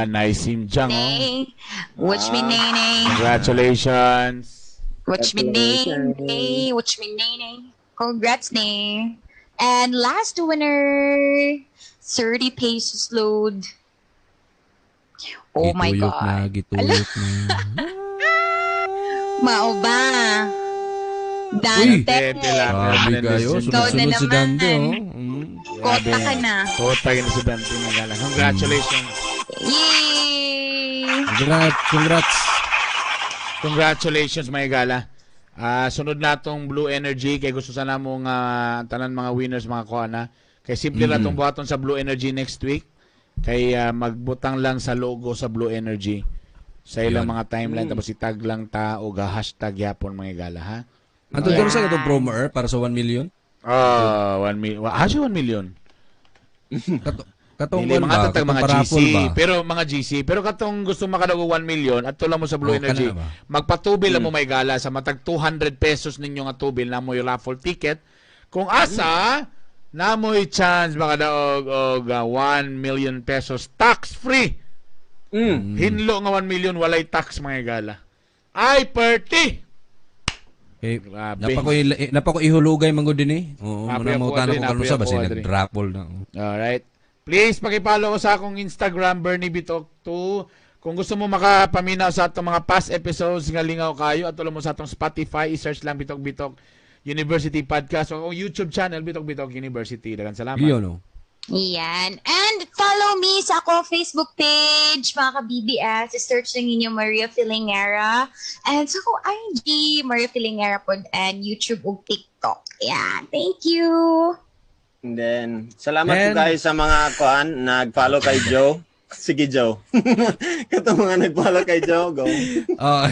nice him jang, oh. Nay. Watch me nay nay. Congratulations. Watch me nay nay. Watch me nay nay. Congrats nay. And last winner, 30 pesos load. Oh my Gituyok God. Na, gituyok na. Mao ba? Dante. Dante lang. Grabe kayo. Ikaw na Sunod-sunod si naman. Dante oh. Kota ka na. Kota yun si Dante Nagala. Congratulations. Yay! Congrats, congrats. Congratulations mga gala. Ah, sunod na tong Blue Energy kay gusto sana mo nga tanan mga winners mga kuha na. Kay simple lang tong buhaton sa Blue Energy next week. Kay magbutang lang sa logo sa Blue Energy sa ilang Yun. mga timeline tapos itag lang ta og hashtag yapon mga gala ha. Anto yeah. sa katong promo para sa 1 million? Ah, 1 million. Ah, 1 million. Katong Dili, kuwan mga ba? tatag Katong mga GC. paraffle ba? Pero mga GC. Pero katong gusto makadaog og 1 million at lang mo sa Blue Oh, Energy. kana ba? Magpatubil lang mo may gala sa matag 200 pesos ninyo nga tubil na mo'y raffle ticket. Kung asa, na mo'y chance makadaog og 1 million pesos tax free. Hinlo nga 1 million walay tax mga gala. Ay perti. Okay. Grabe. Napako ihulugay man gud dinhi. Oo, Napi muna ako, mo tanong Adri, ko karon napi sa ako, basi Adri. nag-raffle na. Oh. Alright. Please, pakipollow ko sa akong Instagram, Bernie Bitok 2. Kung gusto mo makapaminaw sa atong mga past episodes nga lingaw kayo, at mo sa atong Spotify, i-search lang Bitok Bitok University Podcast o akong YouTube channel, Bitok Bitok University. Daghang salamat. Yun oh. Yan. And follow me sa akong Facebook page, mga ka-BBS. I-search lang ninyo Maria Filingera. And sa akong IG, Maria Filingera po, and YouTube ug TikTok. Yan. Thank you. And then, salamat po And- guys sa mga kuan nag-follow kay Joe. Sige Joe. Katong mga nag-follow kay Joe, go. Oh,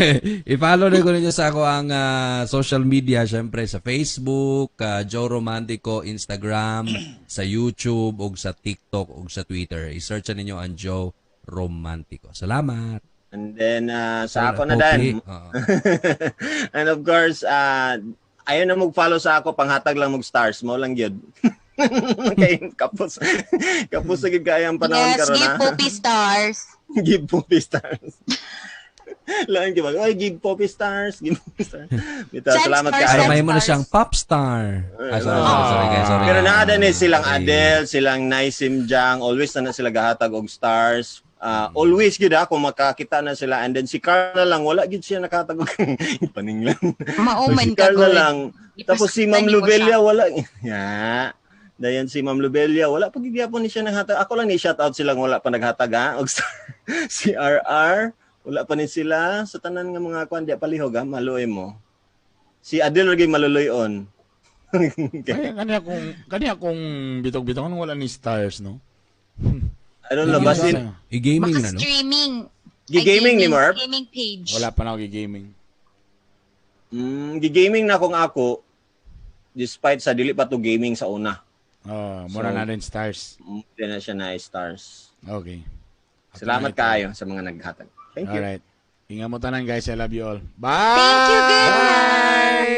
i-follow na ko ninyo sa ako ang social media, syempre sa Facebook, Joe Romantico, Instagram, sa YouTube, ug sa TikTok, ug sa Twitter. I-search na ninyo ang Joe Romantico. Salamat. And then, sa ako na Popi. dan. Oo. And of course, ayaw na mag-follow sa ako, panghatag lang mag stars mo lang yun. Kay kapos. Kapos na gid kaya ang panahon Yes, karon give ha. Poppy stars. Give Poppy stars. Lang give oy give Poppy stars, give Poppy stars. Bitaw, Send salamat stars, kaayo. Para send may mo na stars. siyang pop star. Ah, sorry, sorry, sorry, guys, sorry. Pero naa din eh silang Sorry. Adele, silang Naisim Jang, always na na sila gahatag og stars. Always gyud ha kung makakita na sila and then si Carl na lang wala gyud siya nakahatag og paning lang. Mauman Si ka, Carl na good. lang. Tapos si Ma'am Ipasaktan mo Lubelia siya. wala. Ya. Dayon si Ma'am Lubelia wala pa gyud gyapon ni siya nanghatag. Ako lang ni shout out silang wala pa naghatag ha og star. Si RR wala pa ni sila sa tanan nga mga kwan di palihog ha maluoy mo. Si Adele lagi maluloy-on. Kaya kaniya kung bitok-bitok anong wala ni stars, no? I don't know basin I-gaming Baka na, no? streaming. Ay, Gi-gaming ni Merv? Gaming page. Wala pa na ako gaming. Gi-gaming na kong ako despite sa dili pa to gaming sa una. Oh, mura So, na rin stars. Di na siya na stars. Okay. Salamat kaayo sa mga naghatag. Thank you. Alright. Ingat mo tanan, guys. I love you all. Bye! Thank you. Good night.